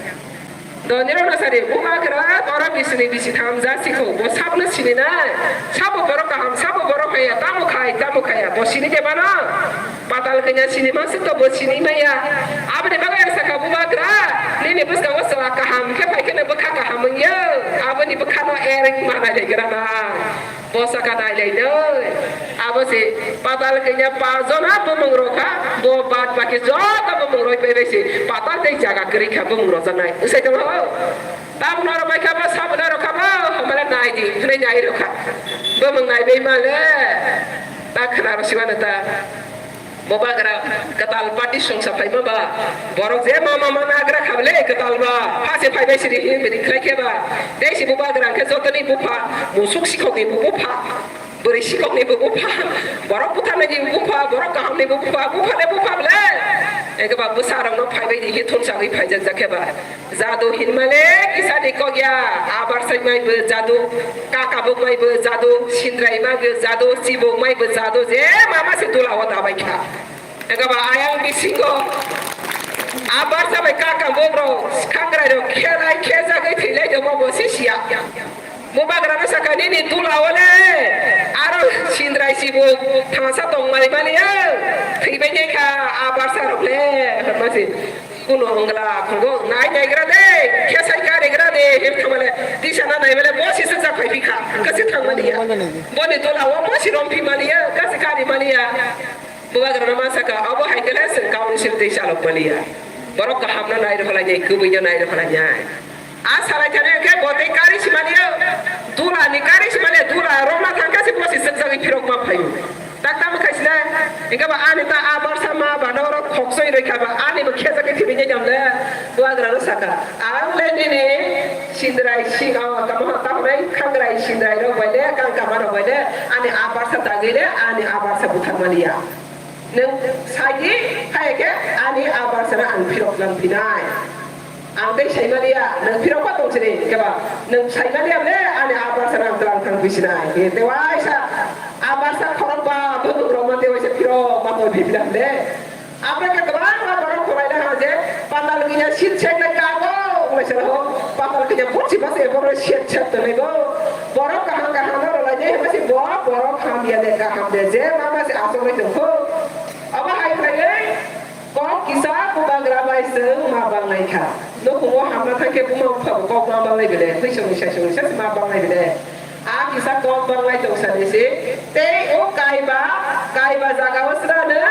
Donirok no sari, bubagra borok bisini bisi tham ja sikho, bo sabno sininai, sabo borok kaham, sabo borok haya, tamo khai, tamo khaya, bo sini de bana, patal kanya sini masuk to bo sini maya, aboni bagai sakha bubagra, nini bwskango chwla kaham khe phai kheno bwkha kaham wngya, aboni bwkhano ereng manai de grana. Bo saka nai lai doi. Abo se patal kanya pa jona bumung rok kha, bo bad baki joto bumung roi pai bai se patal tei jaga kwrwi kha bumung rok janai. Usai tong ho. Tam noro bai kha bo sabo noro kha bo, hamala nai di, hwnwi nai rok kha. Bumung nai bai male. Ta khna ro siwa ta. Bubagra kwtal party songsa phaima ba, borok je ma ma ma nagra khabale kwtal ba, phase phaibai siri hin bini khlai khe ba, tei si bubagra khe jotoni bupha, musuk sikhokni bu bupha, bwrwi sikhokni bu bupha, borok butharnai ni bupha, borok kahamni bu bupha, bupha le bupha bole, eke ba bwsa rok no phaibai di hi thumsagwi phaijak jak khe ba. Jadu hinmale kisani kokya, abar sai mai bo jadu, kaka bo mai bo jadu, sindrai mai bo jadu, chibo mai bo jadu, je mama se dula o dabai kha. Ega ba ayang bisingo, abar sabai kaka bo bro, khangrai ro khelai khejagwi thilai do bo bo si siya. Mo bagra no saka nini dula o le, aro sindrai chibo thangsa tong mai mani ya, thwibai ne kha abar sa rok le, masi. Kuno wngla khungo nai naigra de, khesai karigra de, him thangmale, tisa na naimale, bo si sasa phai phikha, kasi thangmani ya. Boni tola o bo si rom phimani ya, kasi kari mani ya. Bubagra no masaka, abo hai kele se council tei chalok mani ya. Borok kaham no nai rokhalai nai, kubui no nai rokhalai nai. A salai thani khe bo tei kari simani ya. Dula ni kari simani ya, dula rokna thangkha se bo si sasa phirok ma phayu. Tak tamo khai sina, hingke ba ani ta abar sama ba noro khoksoi roi kha ba ani bo khejak khe thibini jam le, buagra no saka. Ang le nini sindrai sing, o, tamo ha, tamo nai khangrai sindrai rok bai le, kang kama rok bai le, ani abar sa tagwi le, ani abar sa buthar mani ya. Nwng sai di, hai khe ani abar sa no ang phirok lang phinai. Ang tei saimaliya, nwng phirokma tong sini, keba, nwng saimaliya le, ani abar sana ang tlang thang bisinai. He, tewaisa, abar sa khorokba, bwbwk rokma tewaisa phirokma tong bibida le. Abra khe kwbangma borok khwlaina ha je, patal gini sit sek nai kago, wnglaisa ho, patal gini butsi basi borok sit sek tongo. Borok kaham kaham no rwlai de, he basi borok, borok hamya de, kaham de, je ma basi aswk nai tongkho. Abo hai phaiwi, Kok kisa bubagra bai chwng ma banglai kha. Nukhungo hamna thang khe buma bupha bo kok ma banglai bede, twisongni saisongni sa se ma banglai bede. A kisa kok banglai tong sani se, tei o kaiba, kaiba jaga o srano,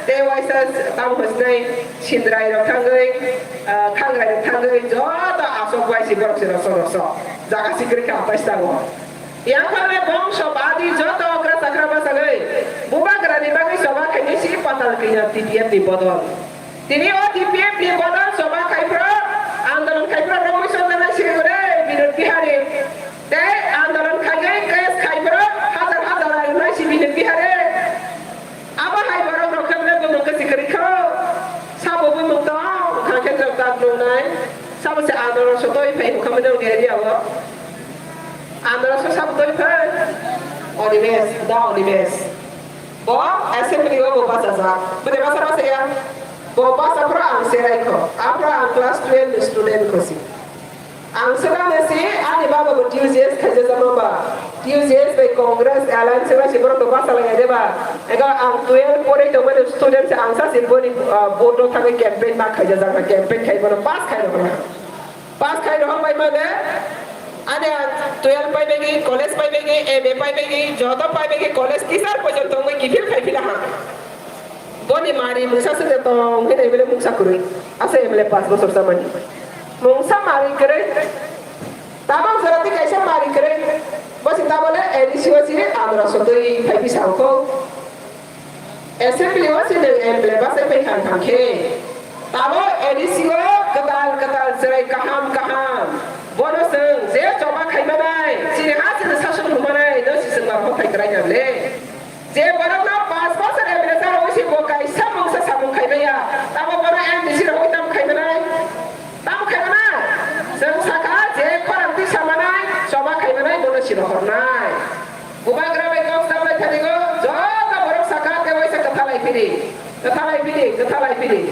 tei waisa tamo hosnai sindrai rok thangwi, ah, khangrai rok thangwi, joto aswk bai si borok se rosok rosok. Jaga sikri kha paista bo. Yang phano bongso badi joto okra chakra bachagwi bubagrani bagwi choba khainai si patal kanya T P F ni bodol. Tini o T P F ni bodol choba khaiphro, andolon khaiphro Romesh Chandra Singh re Binod Bihari. Tei andolon khaiwi case khaiphro hajar hajar rairwnai si Binod Bihari. Abo hai borok rok khe bumung kwchwi kwrwi kho. Sabo bumung tong, khang khe tak nungnai. Sabo se andolon sotoi phai hukha mano area o. Andolon so sabo toi phai. Onimes, da Onimes. Bo assembly o bo bachajak. Bwdai basa basa ya. Bo basa phro ang serai kho. Aphro ang class twelve ni student kho si. Ang swkang se ani baba bo T U J S khaijak ma ba. T U J S bai Congress alliance bai se borok to basa lai de ba. Ega ang twelve pore to mane student se ang sa se boni, ah, vote o thangwi campaign ma khaijak na campaign khai bono pass khai rok na. Pass khai rok bai ma de. Ani ang twelve pai begi, college pai begi, M A pai begi, joto pai begi, college teacher porjonto wngwi kiphil khai phila ha. Boni mari mungsa se de tong hwnwi bele mungsa kwrwi. Asa M L A pass bosor samani. Mungsa mari kwrwi. Tabang jora twi kaisa mari kwrwi. Bosi tabole A D C o si andra sotwi phai phi sangkho. Assembly o si nwng M L A bachai phai khan thang khe. Tabo A D C o kwtal kwtal chwrai kaham kaham. Bono chwng je choba khai manai, chini ha chini sasuk rw manai, no si chwng ma hothai kwrai na le. Je borokno panch bosor M L A chalo wngsi bo kaisa mungsa samung khai maya. Tamo bono M D C rok tam khai manai. Tam khai manai. Chwng sakha je khorang twi samanai, choba khai manai bono si rohornai. Bubagra bai kok sablai thani go, joto borok sakha te waisa kwthalai phiri. Kwthalai phiri, kwthalai phiri.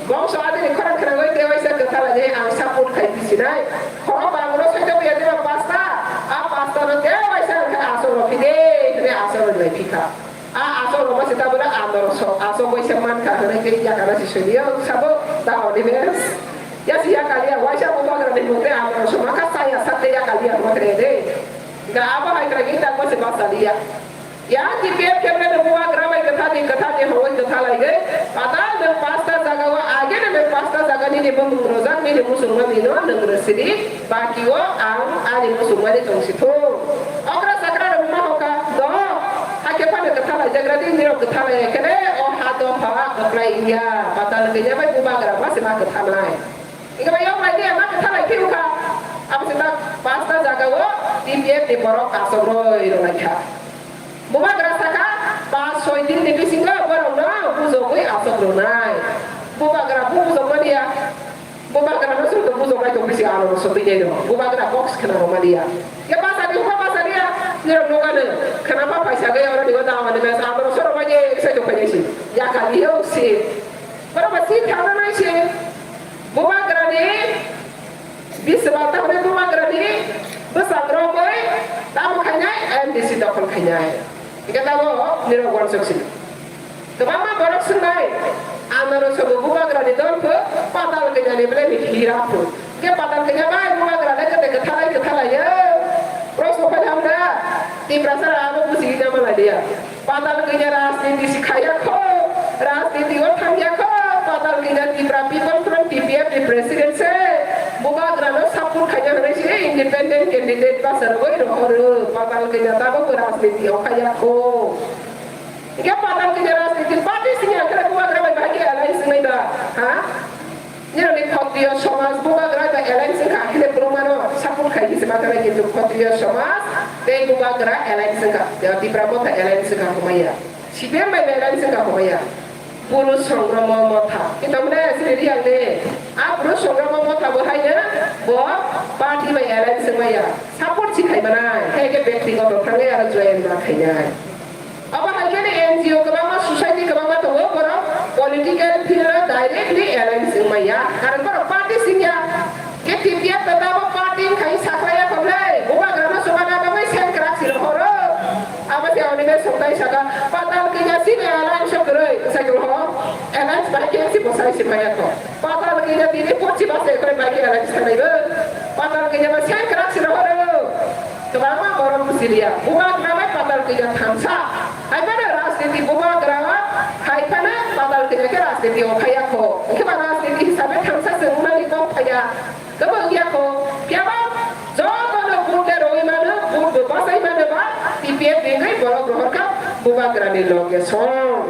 Bongso adini khorang khorang oi te waisa kwthalai de ang support khai pisinai. Khorang bangro soita buya de pasta, a pasta no te waisa ang khe asok rok phide, hine asok rok lai phikha. A asok rok masi tabura andor so, asok waisa man kha hwnwi tei yakana si soi yo sabo da oni mes. Ya si yakali ya waisa bubagra ni mute andor so makha saya sate yakali ya matre de. Ga abo hai kra gita ko se basa dia. Ya T P F kemne no bubagra bai kwthani kwthani hoi kwthalai de. Patal nwng pasta jaga o age nwng pasta jaga nini bumung rojak nini musulman ni no nwng rwsidi. Baki o ang ani musulman ni tong si thung. Okra sakra rok ma hoka do. Hakhe phano kwthalai jagra di nirok kwthalai kene o ha do pha kwplai ya. Patal kenya bai bubagra ma se ma kwthalai. Inga bai yok lai de ma kwthalai phiu kha. Abo se ma pasta jaga o T P F ni borok asok roi rwlai kha. Bubagra saka, ba soi din ni bisingo borokno bujogwi asok rwnai. Bubagra bu bujok mania. Bubagra no soi bujok bai tong bisi aro sotwi nai no. Bubagra box khna rw mania. Ye basa di ba basa dia. Nirok nokano khna pa paisa gaya oro digo da mani mes aro soro mani sai to khaini si. Ya ka diyo si. Borok ba si thana nai si. Bubagra ni Biswa tamni bubagrani bwsang romwi tamo khainai M D C dokhol khainai. Hingkhe tamo nirok wansuk sini. Kwbangma borok swngnai, ano rw sobo bubagrani dol pho patal kanyani belai ni hira pho. Hingkhe patal kanya bai bubagra le kwthai kwthalai kwthalai yo. Proshno phai hamda, Tiprasa rok abo buji hina malai liya. Patal kanya rajniti si khaya kho, rajniti o thangya kho, patal kanya Tipra People Front T P F ni president se, bubagra no support khaya hwnwi si independent candidate basa rwui rohoro, patal kanya tabuk rajniti o khaya kho. Hingke patal kanya rajniti party singya khe bubagra bai bahai khe alliance wngnai ba, ha? Nirokni Khotriyo somaj bubagra bai alliance wngkha, hile borok mano support khai hise ma khe kintu Khotriyo somaj tei bubagra alliance wngkha, Tipra Motha alliance wngkha humaya, C P M bai alliance wngkha humaya, Bru Songromo Motha. Kintu mane sini real de, a Bru Songromo Motha bo haino bo party bai alliance wngmaya, support si khai manai, hai khe bektigoto thangwi aro join ma khainai. Abo hai khe N G O kwbangma, society kwbangma tongo, borok political field o directly alliance wngmaya. Karon borok party singya. Khe T P F to abo party wngkhai saklaiya tongnai. Bubagrano chubana bagwi sengkrak si rohoro. Abo se oni bai soktai saka, patal kanya sini alliance kwrwi, sai roho. Alliance bai khe si bosai si maya to. Patal kanya tini pochi base kwrwi bai khe alliance khanai bo. Patal kanya ba sengkrak si rohoro. Kwbangma borok buchiliya. Bubagra bai patal kanya thansa. Hai phano rajniti bubagra, hai phano patal kanya khe rajniti o khaya kho. Hwnkhe ba rajniti hisabe thansa se wngmani kok thaya. Kwbang ya kho. Phiya ba jotono vote de rwi mano, vote bo bachai mano ba T P F ni wngwi borok rohor kha bubagra ni loge song.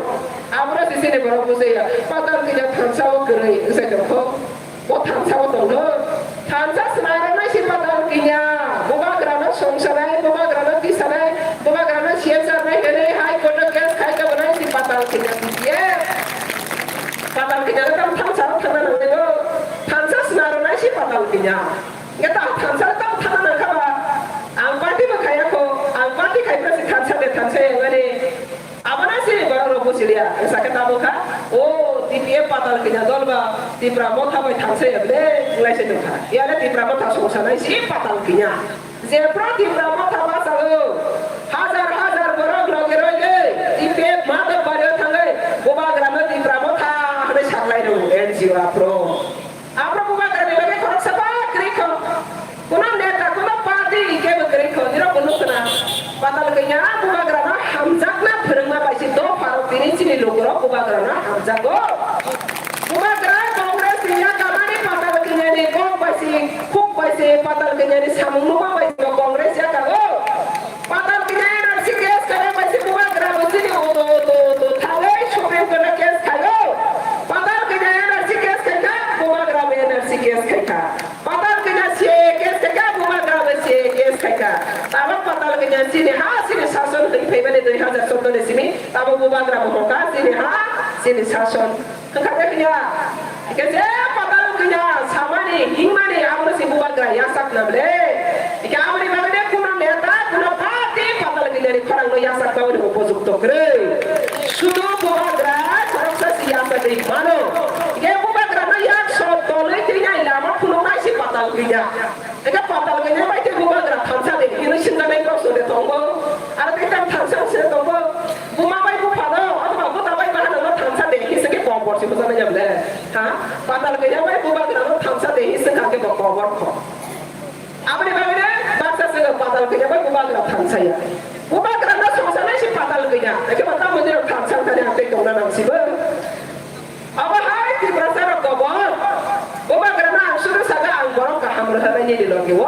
Aboro se sini borok bujaya. Patal kanya thansa o kwrwi wngsa tong kho. O thansa o tongno. Thansa swnai rwnai si patal kanya. Bubagrano songsanai, bubagrano tisanai, bubagrano siyam sarnai hwnwi High Court o case khai ka bwnai si patal kanya si ye. Patal kanya no tam thansa o thangna nang nai bo. Thansa swnai rwnai si patal kanya. Nge ta thansa tam thangna nang kha ba. Ang party bo khaya kho, ang party khai pra si thansa de thansa ya ngani. Abono sini borok rok buchiliya, wngsa khe tabuk kha, o T P F patal kanya dol ba Tipra Motha bai thansa ya ble wnglaise nung kha. Yare Tipra Motha songsa nai si patal kanya. Je pro Tipra Motha bachago, hajar hajar borok loge roide, T P F madok bario thangwi, bubagrano Tipra Motha hwnwi saklai rw N G O a pro. Abo bubagra ni bagwi khoroksa ba kwrwi kho. Kuno neta, kuno party kebo kwrwi kho, nirok bo nukna. Patal kanya bubagra no hamjakna phwrwngma bai si dopha rok tini chini lukurok bubagra no hamjago. Bubagra Congress ni yakamani patal kanya ni kok bai si, khuk bai si, patal kanya ni samung numa bai si Congress yakago. Patal kanya N R C case khaina bai se bubagra bo chini udo udo udo thangwi Supreme Court o case khaio. Patal kanya N R C case khaikha, bubagra bo N R C case khaikha. Patal kanya C A A case khaikha, bubagra bo C A A case khaikha. Tabuk patal kanya chini ha chini sason hwnwi phaimani dui hajar choudo ni simi, tabuk bubagra bo hokha chini ha chini sason. Hwnkha khe phiya, hwnkhe je patal kanya samani, himani, abono se bubagra yachakna ble. Hwnkhe aboni bagwi de kuno neta, kuno party patal kanyani khorangno yachakna hwnwi upojukto kwrwi. Sudu bubagra khoroksa se yachagwi mano. Hwnkhe bubagra Ya. Eka patal kanya bai te bubagra thansa de hinwi sinjanai kok sode tongo. Aro te tam thansa se tongo. Buma bai buphano, othoba buta bai bahano no thansa de hinse ke kobor si bujanai jam de. Ha? Patal kanya bai bubagra no thansa de hinse ka ke bo kobor kho. Aboni bagwi ne baksa se patal kanya bai bubagra thansa ya. Bubagra no songsa nai si patal kanya. Eke patal mandir thansa tani ang te tongna nang si bo. Abo hai Tiprasa rok kobor. Bubagrano ang sudu saga ang borok kaham rwhanaini ni logi o.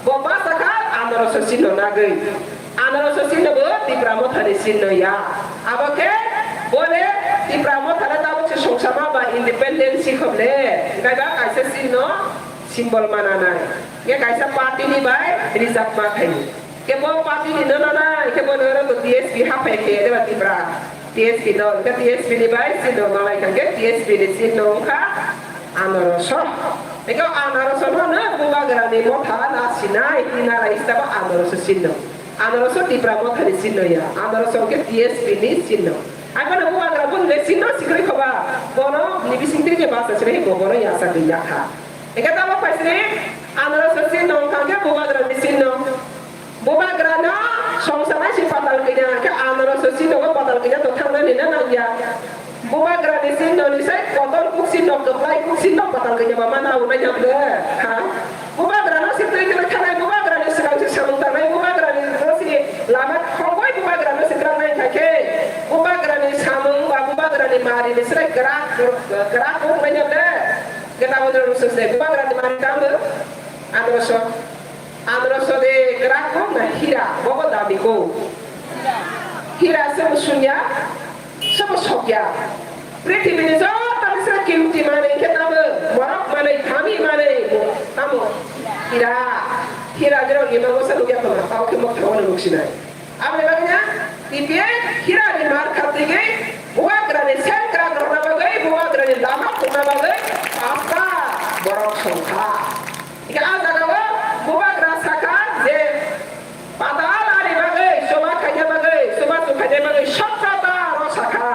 Bo ma sakha anoroso sinno nagwi. Anoroso sinno bo Tipra Mothani sinno ya. Abo khe bole Tipra Mothano tabuk se songsama ba independence si khoble. Naiba kaisa sinno symbol mananai. Nge kaisa party ni bai rijak ma khaini. Kebo party ni no nana, kebo no no T S P hapai khe deba Tipra. T S P dol, ke T S P ni bai sinno malai kha, ke T S P ni sinno wngkha anoroso. Eko anoroso no no bubagra ni motha na sinai, hinara istaba anoroso sinno. Anoroso Tipra Mothani sinno ya, anoroso ke T S P ni sinno. Ako no bubagra bun le sinno sikri khoba, bono ni bising tri ke basa sini bono ya sa yakha. Eke tamo paisini, anoroso sinno wngkha ke bubagra ni sinno. Bubagrano songsanai si patal kanya, ke anoroso sinno patal kanya to thangnani na nangya. Bubagrani sinno ni sai kotor kuk sinno, kwplai kuk sinno patal kanya ba mana unai jam de. Ha? Bubagrano si twi twi thanai, bubagrani swkang si samung tangnai, bubagrani no si lama khogoi bubagrano si tangnai kha khe. Bubagrani samung ba bubagrani mari ni srai krak, krak unai jam de. Keta modro rusus de, bubagrani mari tamo. Anoroso. Anoroso de kwrak kok na hira, bobo dami kok. Hira se bo sunya, se bo sokya. Prithibini joto bisra kimti manwi khe tamo, morok manwi, thami manwi, tamo. Hira, hira jero lima gosa lugya tamo, tamo khe mok tamo lugsinai. Aboni bagwi na, T P F hira ni mar khatwi gwi, bubagra ni sel kwrak rokna bagwi, bubagra ni lama khumna bagwi, pasta borok songkha. Ika ah jagao bubagra sakha je patal ani bagwi, chuba khaina bagwi, chuba chukhaina bagwi, sokta ta ro sakha.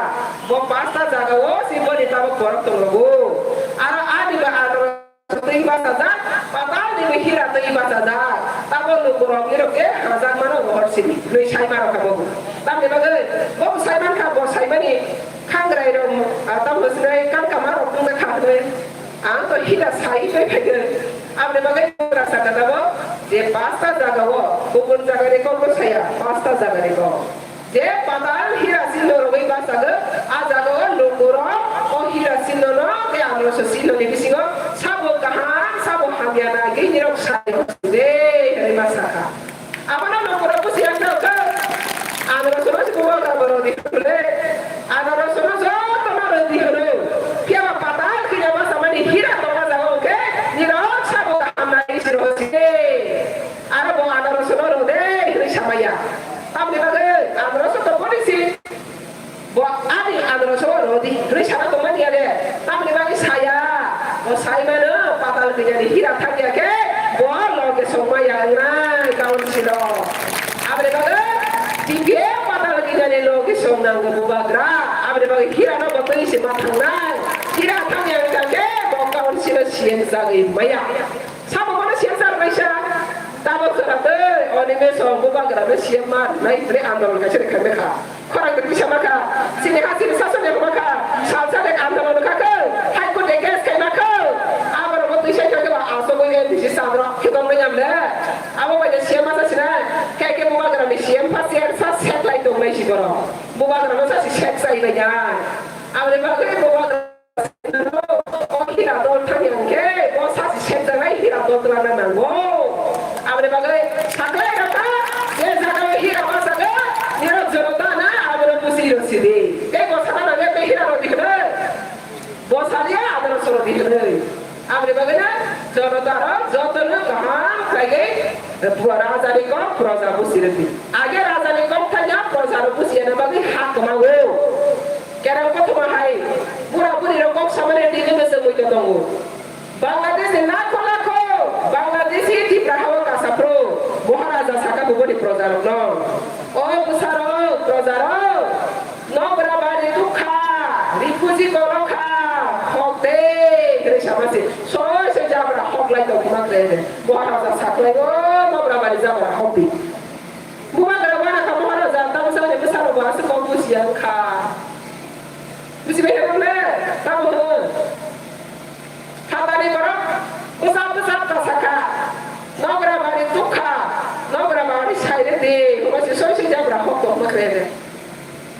Bo pasta jagao si boni tabok borok tonglogo. Aro ani ba aro twi bachajak, patal ni bo hira twi bachajak. Tabo lukurok nirok ke hajak mano rohor sini, nui sai mano kha bo. Tamni bagwi bo sai man kha, bo sai mani khangrai rok, ah, tamo sinai kan kama rok tong kha hwnwi. Ang to hira sai twi phaikhe. Aboni bagwi rasa kata bo je pasta jaga o, kubun jaga ni kok saya, pasta jaga ni kok. Je patal hira sinno rogwi bachago, a jaga o lukurok o hira sinno no tei anoroso sinno ni bisingo sabo kaham, sabo hamya nai gini rok sai de hwnwi ma sakha. Abono lukurok busi ang no kha. Anoroso no si bubagra bo rodi hwnwi. Anoroso no joto no rodi hwnwi. Phiya ba patal khe ya ma samani hira tongma jaga o khe nirok sabo kaham nai si rw si de. Aro bo anoroso no rw de hwnwi samaya. Tamni bagwi anoroso to boni si. Bo ani anoroso no rw di hwnwi sana tongmani ya de. Tamni bagwi saya. Bo sai mano patal khe ya ni hira thang ya khe bo loge songma ya wngnai kaun silo. Aboni bagwi T P F patal khe ya ni loge song nango bubagra. Aboni bagwi hira no bo twi si ma thangnai. Hira thang ya wngkha khe bo kaun silo C M jagwi maya. Sabo bono C M sir naisa. Tamo khwna tei oni me song bubagra no C M ma nai tre andolon kaisa de khaime kha. Khorang de kisa ma kha. Sini ha sini sason de ma kha. Salsa de andolon kha khe. Hai ko de gas khai ma kha. Abo ro twi sai kha ba aso bo ye disi sadro khidong nai am le. Abo bai de C M ma sa sina. Khe khe bubagra ni C M pa C M sa set lai tong nai si boro. Bubagra no sa si set sai nai ya. Abo de ba khe bubagra O hira dol thani hwnkhe, bo sasi sekjaknai hira dol twlana nango. Aboni bagwi saklai rwkha, je jagao hira bachagwi, nirok jono dana, abono busi rw sidi. Tei bo sana nange tei hira rw di hwnwi. Bo saliya, abono soro di hwnwi. Aboni bagwi na jono daro, jotono kaham khlaiwi, rajani kok proja busi rw di. Age rajani kok thangya, proja rw busi rwna bagwi ha kwmago. Kerang kothoma hai, bura buri rok kok samani tini bwswk muitu tongo. Bangladesh ni lakho lakho, Bangladeshi Tipra hao kasa phro, Maharaja saka bubuni proja rok no. O bwsa rok, proja rok, nokra bari dukha, refugee kolok kha, hok de, hwnwi sama se, soi soi jabra hok lai tong ma. Maharaja saklai o, Nobrabari jabra hokdi. Bubagra wana kha Maharaja, tamo sani bwsarok bo aswk kok bujiya wngkha. Bujibai hwnle, tamo hwn. Phatani borok bwsa bwsa ta sakha. Nobrabari tukha, Nobrabari sairwdi, hwnba se soi soi jabra hok kok mwkre.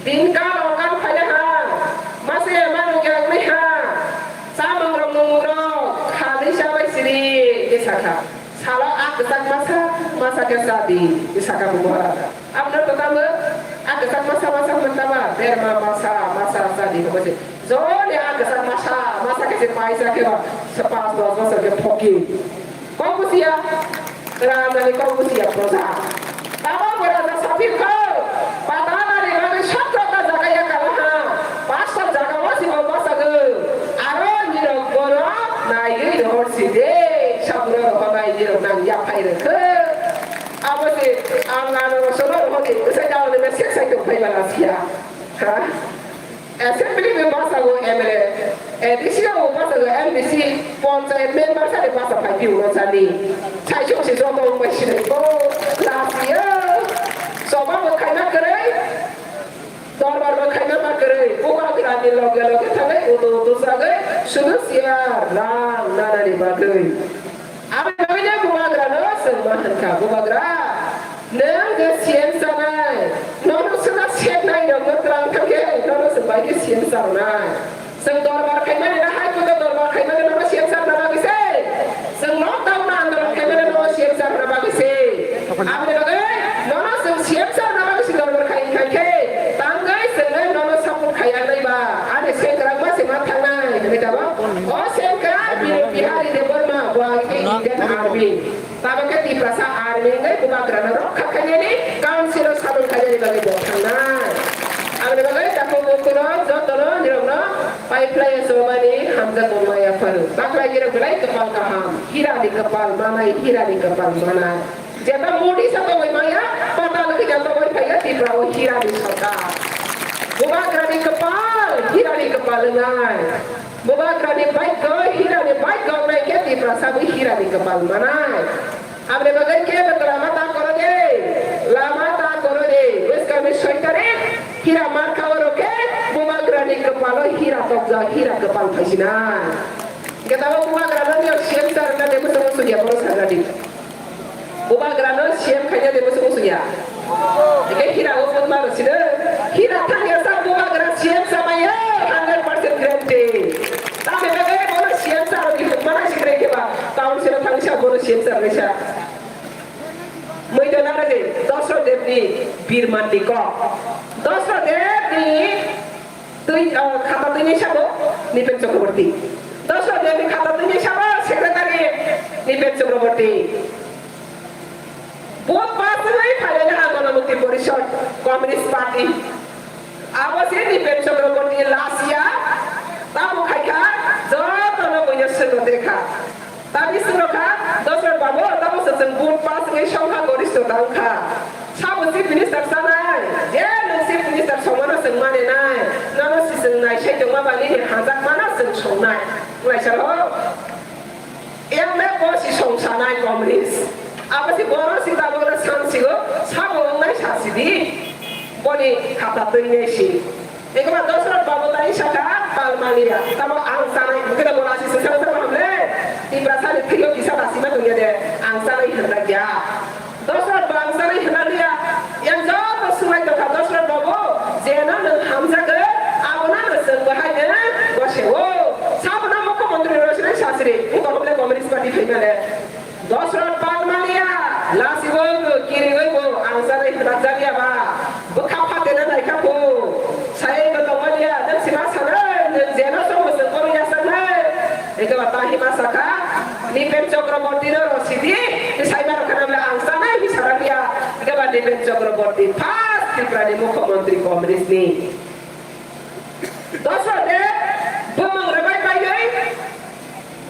Din kalo kal phaiya ha, mase manung ya wnwi ha, chamung rok nung rok, khali chabai siri, tei sakha, salo a kwchak masa, masa khe cha di, tei sakha bo Maharaja. Abno to tamo, a kwchak masa, masa hwn tama, berma masa, masa cha di, hwnba se, joni a kwchak masa, masa khe se paisa khe ba, se pas dos bosor khe phoki. Kok busia, rajani kok busia proja. Tamo bo raja saphir kho, patalani bagwi sotro ta jaga ya kalaha, pasta jaga o si bo basa gw. Aro nirok bono naiwi rohor si de, saburo rohor nai nirok nang ya phai rwkho. Abo si ang ano sono rohor di, usai dawo ni mesek sai tong phai bana sia. Ha? Assembly ni basa o M L A, A D C o basa o M D C, panchayat member sari basa phai pi ulo sani. Sai chok si joto wng bai sinai ko, last year. Soba bo khaima kwrwi, dorbar bo khaima ma kwrwi, bubagra ni loge loge thangwi udo udo sagwi, sudu siya rang nana ni bagwi. Aboni bagwi no bubagra no chwng ma hwn kha, bubagra, nwng je C M chanai, nono swkang seknai rok no twlang thang khe, nono chwng bai khe C M chanai. Chwng dorbar khaimani na, High Court o dorbar khaimani nono C M chana bagwi se. Chwng lockdown no andolon khaimani nono C M chana bagwi se. Aboni bagwi nono chwng C M chana bagwi se dorbar khai khai khe, tangwi chwng nono support khaiya nai ba. Ani sengkrak ma se ma thangnai, hwnwi tamo? O sengkrak Bihari Debbarma, bo ang khe Indian Army. Tamo khe Tiprasa Army wngwi bubagrano rokha khainani council o samung khainani bagwi bo thangnai. Aboni bagwi takhuk bukhuk rok jotono nirokno pai phlai ya chobani hamjakmung maya phano. Baklai nirok belai kwpal kaham, hirani kwpal manai, hirani kwpal manai. Jeba Modi sa tongwi maya, patal khe tongwi phaiya Tripura o hirani sorkar. Bubagrani kwpal, hirani kwpal wngnai. Bubagrani bike go, hirani bike go wngnai khe Tiprasa bo hirani kwpal manai. Aboni bagwi kebo lama ta koro de, lama ta koro de. Bwskangni soi tarik hira marka oro khe bubagrani kwpalo hira tokjak, hira kwpal phaisinai. Hwnkhe tabuk bubagrano C M sir na de bwswk bwswk ya borok sajadi. Bubagrano C M khaina de bwswk bwswk ya. Eke hira o butma rw sino. Hira thang ya sa bubagra C M sa maya hundred percent guarantee. Tamo bagwi bono C M sa rw di butma na sikre khe ba. Council thang sa bono C M sa rw sa. Mui to na de Dosro Dev ni birman ni kok. Dosro Dev ni Twi, ah, khata twini sabo Nipen Chakraborty. Dosro Dev ni khata twini sabo secretary Nipen Chakraborty. Vote pass wngwi phailai ha Ganamukti Porishad Communist Party. Abo se Nipen Chakraborty last year tamo khaikha jotono buino swrwngno dekha. Tani swrwngkha, Dosrot Babu, tamo se chwng vote pass wngwi songkha gorishtho ta wngkha. Sabo chief minister sanai, je nwng chief minister songmano chwng mane nai, nono se chwng nai sai tongma ba nini hanjakmano chwng songnai. Wnglaisalo, yang le bo si songsanai Congress. Abo si bono si tabukno sansigo, sabo wngnai sasidi. Boni khata twi nai si. Ekma Dosrot Babu tani sakha, Palmaliya. Tamo ang sanai, bukira bola si sesa sesa hamle. Tiprasa ni thwiyo kisa basima tongya de, ang sanai hwnda kya. Dosrot Babu ang sanai hwnda liya. Yang joto swlai tongkha Dosrot Babu, jeno nwng hamjagwi, abono nwng chwng bahai de, bose o. Sabono mukhyamantri rw sinai sasri, wng tongkha bole Communist Party phaimale. Dosrot Palmaliya, lasibo bo, kiriwi bo, ang sanai hwnjakya ba, bwkha phatena naikha bo, sai bo tongmaliya, nwng sima sanai, nwng jeno songbo chwng kono yasanai. Eke ba tahima sakha, Nipen Chakraborty no rosidi, sai ba rokha namle ang sanai hi sarakya, eke ba Nipen Chakraborty, first Tripura ni mukhyamantri Congress ni. Dosrot de, bumung rwbai paiwi,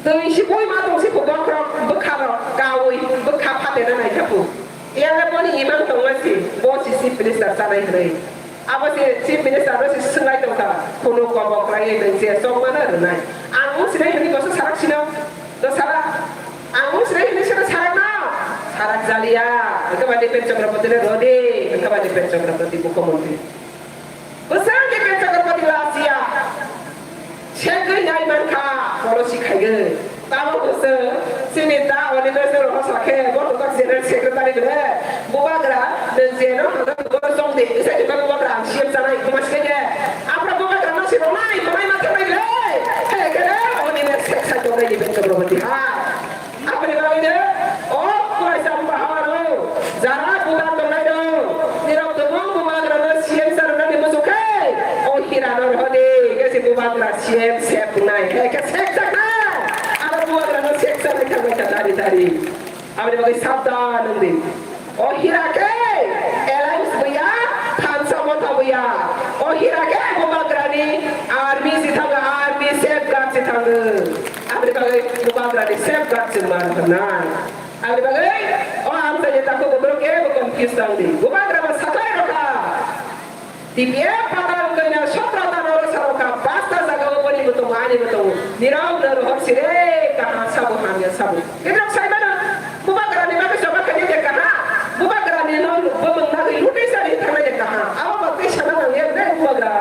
twi si bui ma tong si bokhorok bwkha rok kaui bwkha phatena naikha phu. Yale boni imang tongma si, bo si chief minister sanai hwnwi. Abo si chief minister no si swngwi tongkha, khunu kobok khlaiwi nwng je chokmano rwnai. Ang wng sinai hwnwi kosa sarak sino, do sara. Ang wng sinai hwnwi Arak jaliya, hwnkhe ba Dipen Chakraborty le rodi, hwnkhe ba Dipen Chakraborty mukhyamantri. Bwswk Dipen Chakraborty lasiya, segwi nai mankha, policy khaigwi. Tamo bwswk, chini ta Animesh no rohor sakhe, bo to tak general secretary le, bubagra, nwng jeno hwnwi bo chongdi, isai jeba bubagra ang C M chanai, kumasikhe, aphra bubagra no siroknai, tonai ma thangnai le, hekhe, Animesh sek sai tongnai Dipen Chakraborty ha. Aboni bagwi de, o kwlaisa bubagra rok, jara bubagra tongnai rok, nirok tongo bubagra no C M sa rwnani muchuk khe, o hira no rw di, khe se bubagra C M sep wngnai, khe, khe sep jaknai, abo bubagra no sep jaknai thangbai kha dari dari. Aboni bagwi sabdan wng di. O hira khe alliance bo ya, thansa motha bo ya. O hira khe bubagrani army si thango, army safeguard si thango. Aboni bagwi bubagrani safeguard si man hwnai. Aboni bagwi o amchaini takhuk borok kebo confuse tang di. Bubagra bo saklai rokha. T P F patal kanya satra tano ro saroka pasta jaga o boni bo tongo, ani bo tongo. Nirok no rohor sire, kaha sabo hamya sabo. Nirok sai mano, bubagra ni bagwi soba kanya de kaha. Bubagra ni no bumung nagwi luti sari thangna de kaha. Abo ba tei sana nang ya de bubagra.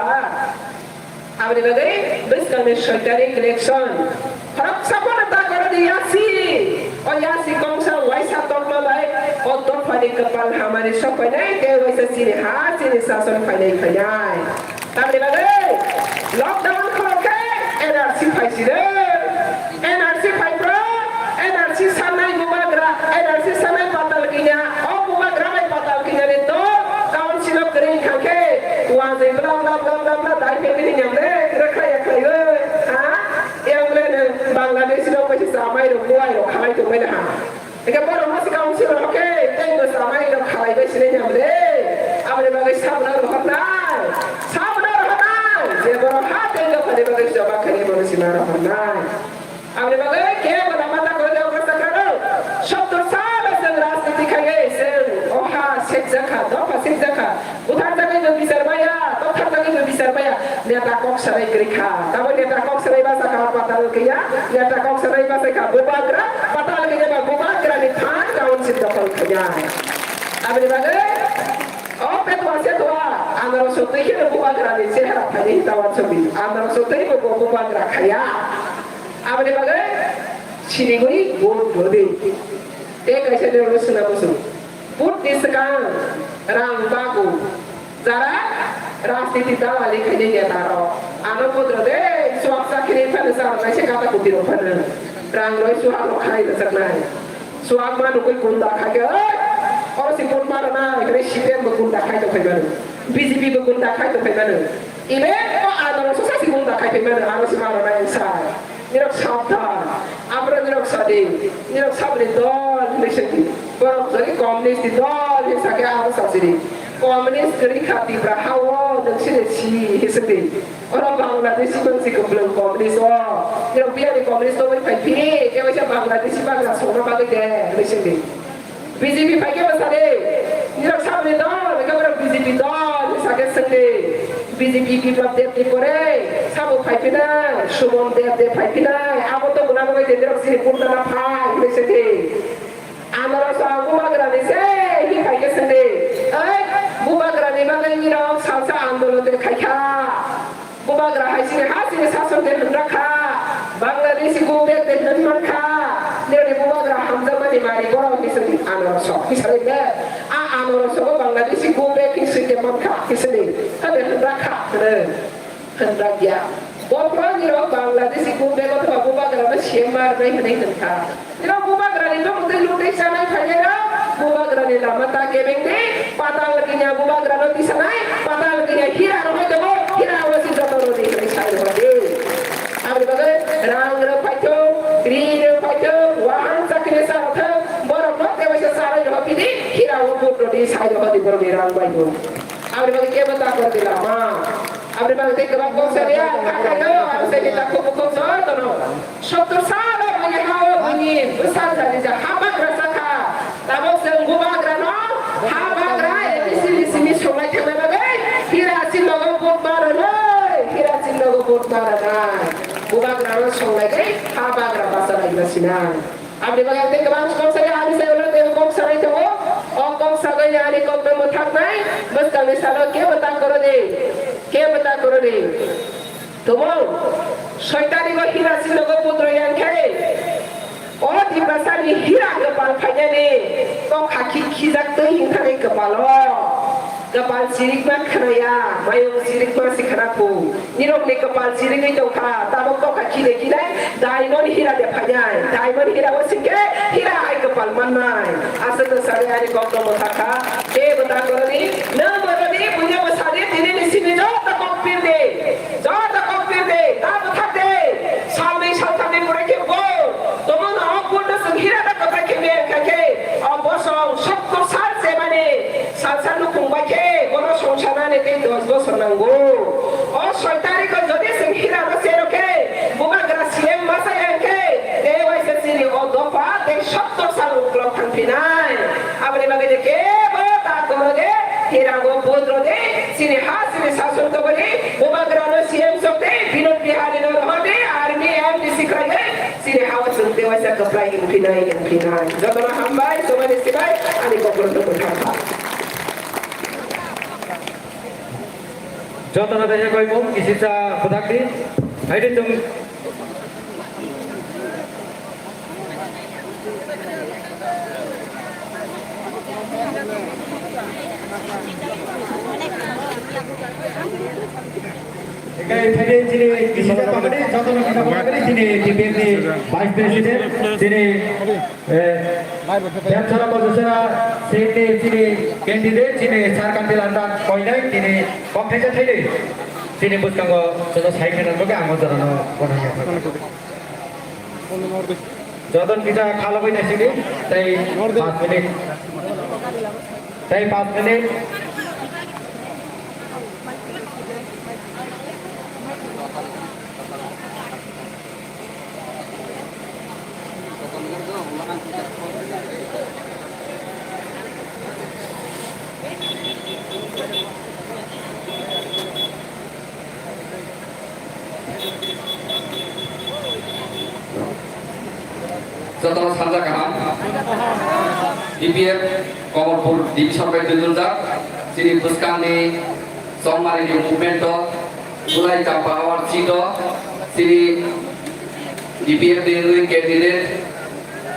Aboni bagwi bwskangni soitari election. Khoroksa phano ta koro di yasi. O yasi kongsa waisa tongma bai o dophani kwpal hamari sok phainai tei waisa chini ha chini sason phainai phainai. Tamni bagwi lockdown khorok khe N R C phaiside. N R C phai pro, N R C sanai bubagra, N R C sanai patal kinya, o bubagra bai patal kinya ni to council o kwrwi kha khe wanjwi bla bla bla bla bla dai phaini hinyang de, kwrwi khlai ya khlai oi, ha? Yang le nang Bangladesh rok bai se chamai rok, buai rok khalai tongbai na ha. Eke borok no se council rok ke tei bo chamai rok khalai bai sini nyam de. Aboni bagwi sabna rohor nai. Sabna rohor nai. Je borok ha tei dophani bagwi jobab khaini bono sima rohor nai. Aboni bagwi kebo lama ta koi rok sakha rok. Sottor salo chwng rajniti khai chwng oha sekjakha, dopha sekjakha. Butharjagwi bo bichar maya, totharjagwi bo bichar maya. Neta kok sanai kwrwi kha. Tamo neta kok sanai basa kha patal kaiya. Neta kok sanai basa kha bubagra, patal kaiya ba bubagra ni phan council dokhol khaiya. Aboni bagwi o petwa setwa anaro sotwi khe bubagra ni chehra phaini hinta wansokdi. Anaro sotwi bo bubagra khaiya. Aboni bagwi sinigwi vote rwdi. Tei kaisa nirok swngna muchung. Vote ni swkang rang bago. Jara rajniti dalali khainai neta rok. Ano vote rwdi, swak chakri phano chara naise kata kuti rok phano. Rang roi swak rok khai rwjaknai. Swak ma nukui gunda khai khe, oi, oro si vote ma rwnai, hwnwi C P M bo gunda khai tong phai mano. B J P bo gunda khai tong phai mano. Even o ano rok sosa si gunda khai phai mano, ano si ma rwnai sai. Nirok sabdan, amra nirok sadi, nirok sabni dol hinwi sadi. Borok jodi communist ni dol hinwi sakhe abo sasidi. Communist kwrwi kha Tipra hao, nwng sini si hinwi sadi. Oro Bangladeshi bangsi kwplwng communist o. Nirok biyani communist o bai phai phiri, khe waisa Bangladeshi bagra songna bagwi de hinwi sadi. B J P phai khe bwsa de, nirok saboni dol, hwnkhe borok B J P dol hinwi sakhe swngdi. B J P Biplab Deb ni pore sabo phai phinai, Suman Deb de phai phinai, abo to guna bagwi de nirok chini purtana phai hinwi swngdi. Anoro sa bubagra ni se hi phai khe swngdi. Oi, bubagra ni bagwi nirok salsa andolon de khai kha. Bubagra hai sini ha sini sason de hwnra kha. Bangladeshi gundek de hwn man kha. Nini bubagra hamjakmani mari borok ni sini anoro sok. Hisai le a anoro sok Bangladeshi gundek ni sini man kha. Hisini. Kade hwnra kha. Hwnra ya. Bo pro ni rok Bangladeshi gundek othoba bubagra no siyam mar nai hwnwi hwn kha. Iro bubagrani tongmung tei lutei chanai phainairok, bubagrani lama ta kebengdi, patal kinya bubagrano tisanai, patal kinya hira rohoi tongo, hira o si joto rodi hinwi sai rohordi. Aboni bagwi rang rok phaithok, ri rok phaithok, wahang chakri sa rothok, borokno tebaisa chanai rohorphidi, hira o but rodi sai rohordi borokni rang bai bo. Aboni bagwi kebo ta kordi lama. Aboni bagwi tei kwbang kok saria, kha khaino, ang saini takhuk bukhuk jotono. Sottor salo bini ha-o bini bwsa jani ja ha bagra sakha. Tabok chwng bubagrano ha bagra A D C ni simi songlai thangna bagwi hira chini nogo vote ma rwnai, hira chini nogo vote ma rwnai. Bubagrano songlai tei ha bagra basa laina sinai. Aboni bagwi tei kwbang kok sawi ani sai ulo tei kok sawi tongo. O kok sagwi ani kok no mwthaknai bwskangni salo kebo ta kwrwdi, kebo ta kwrwdi. Tumung, soitani go hira sinogo putro yang khe. O Tiprasani hira kwpal phainani tongkha khi khijak twi himthani kwpalo. Kwpal chirikma khnaya, mayung chirikma se khna phu. Nirokni kwpal chirigwi tongkha, tabuk tongkha khide khide, diamond hira de phainai, diamond hira o singke hira hai kwpal mannai. Aswk no sari ani kok no mwthakha, tei bwtang boroni, nwng boroni, buino bwsadi, tini ni simi joto kok pirdi, joto kok pirdi, ta bwthakdi, salnwi salthamni pore khe bo, tomono o purno chwng hira da kwbra khe meng kha khe, o bosong sottor sal se mani, Salsa nukung bai khe bono songsanani tei dos bosor nango. O soi tarikh o jodi chwng hira no chero khe, bubagra C M masa yang khe, tei waisa chini o dopha tei sottor sal uklok thangphinai. Aboni bagwi de kebo ta kwrwdi, hira go putro de, chini ha chini sason togodi, bubagra no C M sok de, Binod Bihari no rohor de, army M D C khlai de, chini ha o chwng tei waisa kwplai wngphinai, wngphinai. Jotono hambai, somani sibai, ani kokoro no kwthang kha. Jotono de koi mung kisisa pudak di. Hai di tum. Ekai thai di chini kisisa pagadi, jotono kisisa pagadi chini T P F ni Vice President, chini Eh, Demsara Bajasara seat ni chini candidate, chini Sir Kanti Landa koinai, chini kok thaisa thainwi. Chini bwskango joto sai khe nang bagwi ang o jorano gotha ya. Joton kisa khalogwi naisidi, tei pas minute. Tei pas minute. Jotono sanja kaham. T P F Komolpur division bai twiduljak. Chini bwskangni Chongmari ni movement o Kulai Champa award seat o chini T P F ni wngwi candidate,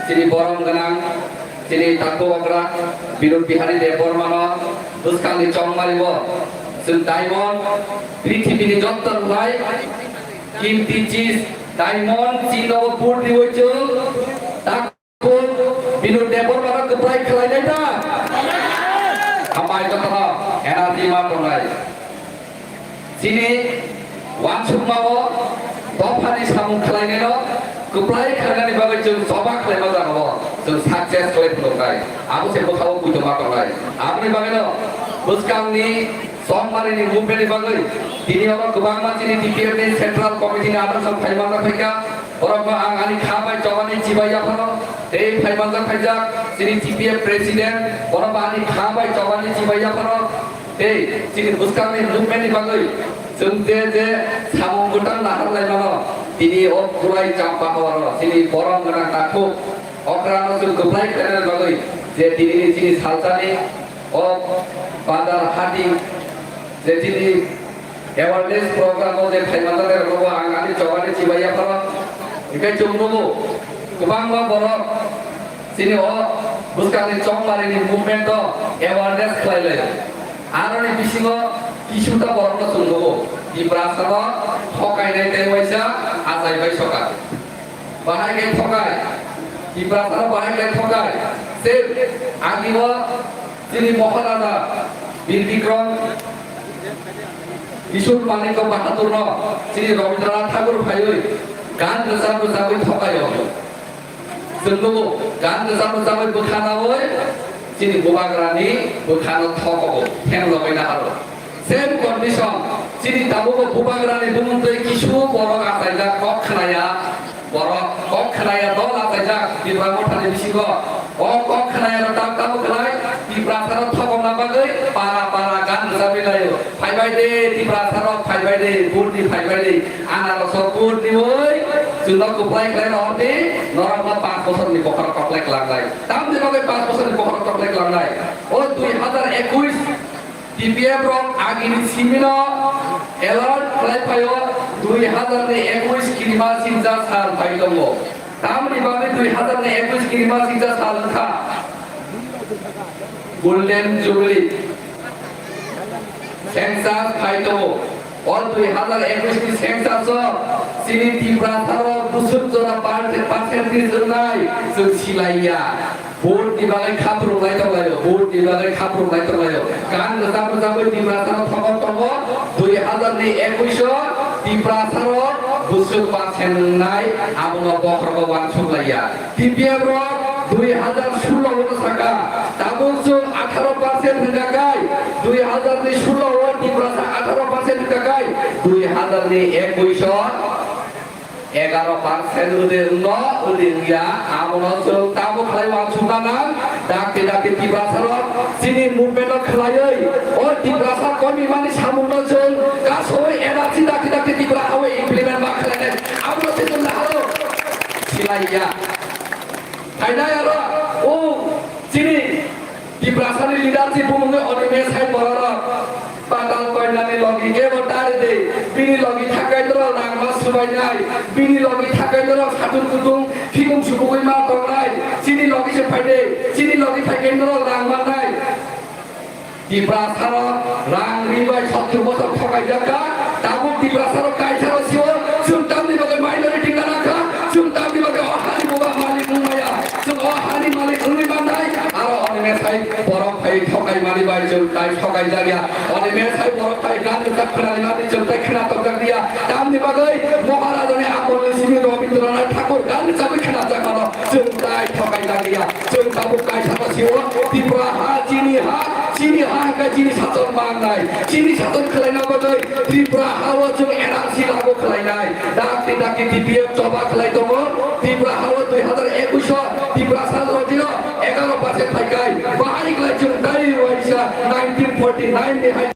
chini borom gwnang, chini takhuk okra Binod Bihari Debbarma no bwskangni Chongmari o chwng diamond, prithibini jotto lai kimti chis diamond chino o purdi o chwng tak Binod Debbarma no kwplai khlainai ta? Hambai jotono energy ma tongnai. Chini uansukma o dophani samung khlainaino kwplai khlainani bagwi chwng choba khlaima jagao chwng success khlai phunuknai. Abo se bwkhao poito ma tongnai. Aboni bagwino bwskangni Chongmari ni movement ni bagwi tini oro kwbangma chini T P F ni Central Committee ni adong phai manjak phaikha. Borokno ang ani kha bai chobani chibai yapharo, tei phai manjak phaijak chini T P F President, bono bo ani kha bai chobani chibai yapharo, tei chini bwskangni movement ni bagwi chwng je je samung bwtang nahar lai mano, tini o Kulai Champa horo chini borom gwnang takhuk okrano chwng kwplai khlainani bagwi je tini ni chini salsani o bazar hati je chini awareness program o je phai manjak rok ang ani chobani chibai yapharo. Hinkhe chwng nugo kwbangma borok chini o bwskangni Chongmari ni movement o awareness khlai lai. Aroni bisingo kisuta borokno chwng nugo Tiprasa no thokainai tei waisa achai bai soka. Bahai khe thokai, Tiprasano bahai khe thokai. Se agimo chini Maharaja Bir Bikram Kishore Manikya Bahadurno chini Rabindranath Thakur phaiwi gan rwchap rwchapwi thokaio. Chwng nugo gan rwchap rwchapwi bwkha nawi chini bubagrani bwkhano thokogo, theng lobai naharo. Same condition, chini tabukbo bubagrani bumung twi kisu borok achaijak, kok khnaya, borok kok khnaya dol achaijak Tipra Mothani bisingo. O kok khnaya rok tabuk tabuk khlai Tiprasano thokokna bagwi para para gan rwchapwi laio. Phaibai de Tiprasarok, phaibai de, vote ni phaibai de, anarosok vote ni oi. Chwngno kwplai khlai rw di, norokno panch bosorni bokhorok toklai klangnai. Tamni bagwi panch bosorni bokhorok toklai klangnai? O dui hazar ekush T P F rok agini simino alert khlai phaio, dui hazar ni ekush kirima singcha sal phai tongo. Tamni bagwi dui hazar ni ekush kirima singcha sal wngkha Golden Jubilee. Census phai tongo. O dui hazar ekush ni census o chini Tiprasa rok bwswk jora percentage wngnai chwng silaiya. Vote ni bagwi khaprung lai tonglaio, vote ni bagwi khaprung lai tonglaio. Gan rwchap rwchapwi Tiprasa no thokok tongo, dui hazar ni ekush o Tiprasa rok bwswk percent wngnai abono bokhorogo uansuk laiya. T P F rok dui hazar sullo o saka, tabuk chwng atharo percent hwnkha kai, dui hazar ni sullo o Tiprasa atharo percent hwnkha kai, dui hazar ni ekush o egaro percent rwdi wngno, rwdi wngya, abono chwng tabuk khlai uansukna nang, dakti dakti Tiprasa rok chini movement no khlaiwi o Tiprasa komi mani samung no chwng kasoi N R C dakti dakti Tipra hao implement ma khlainai, abono chwng naharo silaiya. Phainai aro o chini Tiprasani leadership bumungwi Animesh hai bororok patal koinani logi kebo tari de, bini logi thakai norok rangma subainai, bini logi thakai norok satung kutung khikum subugwi ma tongnai, chini logi se phaide, chini logi thaikai norok rang mannai. Tiprasarok rang ribai sottur bochor thokaijak kha, tabuk Tiprasarok kaisaro sio, chwng tamni bagwi minority gana kha, chwng tamni bagwi o hani buba malik wngmaya, chwng o hani malik wngwi mannai, aro Animesh hai borok phai thokaimani bai chwng tai thokaijak ya, Animesh hai borok phai gan rwchap khwnani mani chwng tai khwna tokjak ya, tamni bagwi Maharajani amolni simi Rabindranath Thakur gan rwchapwi khwnajak mano, chwng tai thokaijak ya. Chwng tabuk kaisa no sio, Tripura ha, chini ha, chini ha hwnkhe chini sason mangnai, chini sason khlaina bagwi Tripura ha o chwng N R C lagu khlainai. Dakti dakti T P F choba khlai tongo, Tripura ha o dui hazar ekush o Tiprasa rojino egaro percent phaikai, bahai khlai chwng dai waisa nineteen forty nine ni hai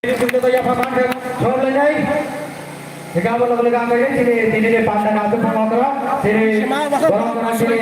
Chini chini yapha manthak chorlainai. Ega bolo bolo ga kaya chini chini ni panda na tu pangokra. Chini borok na chini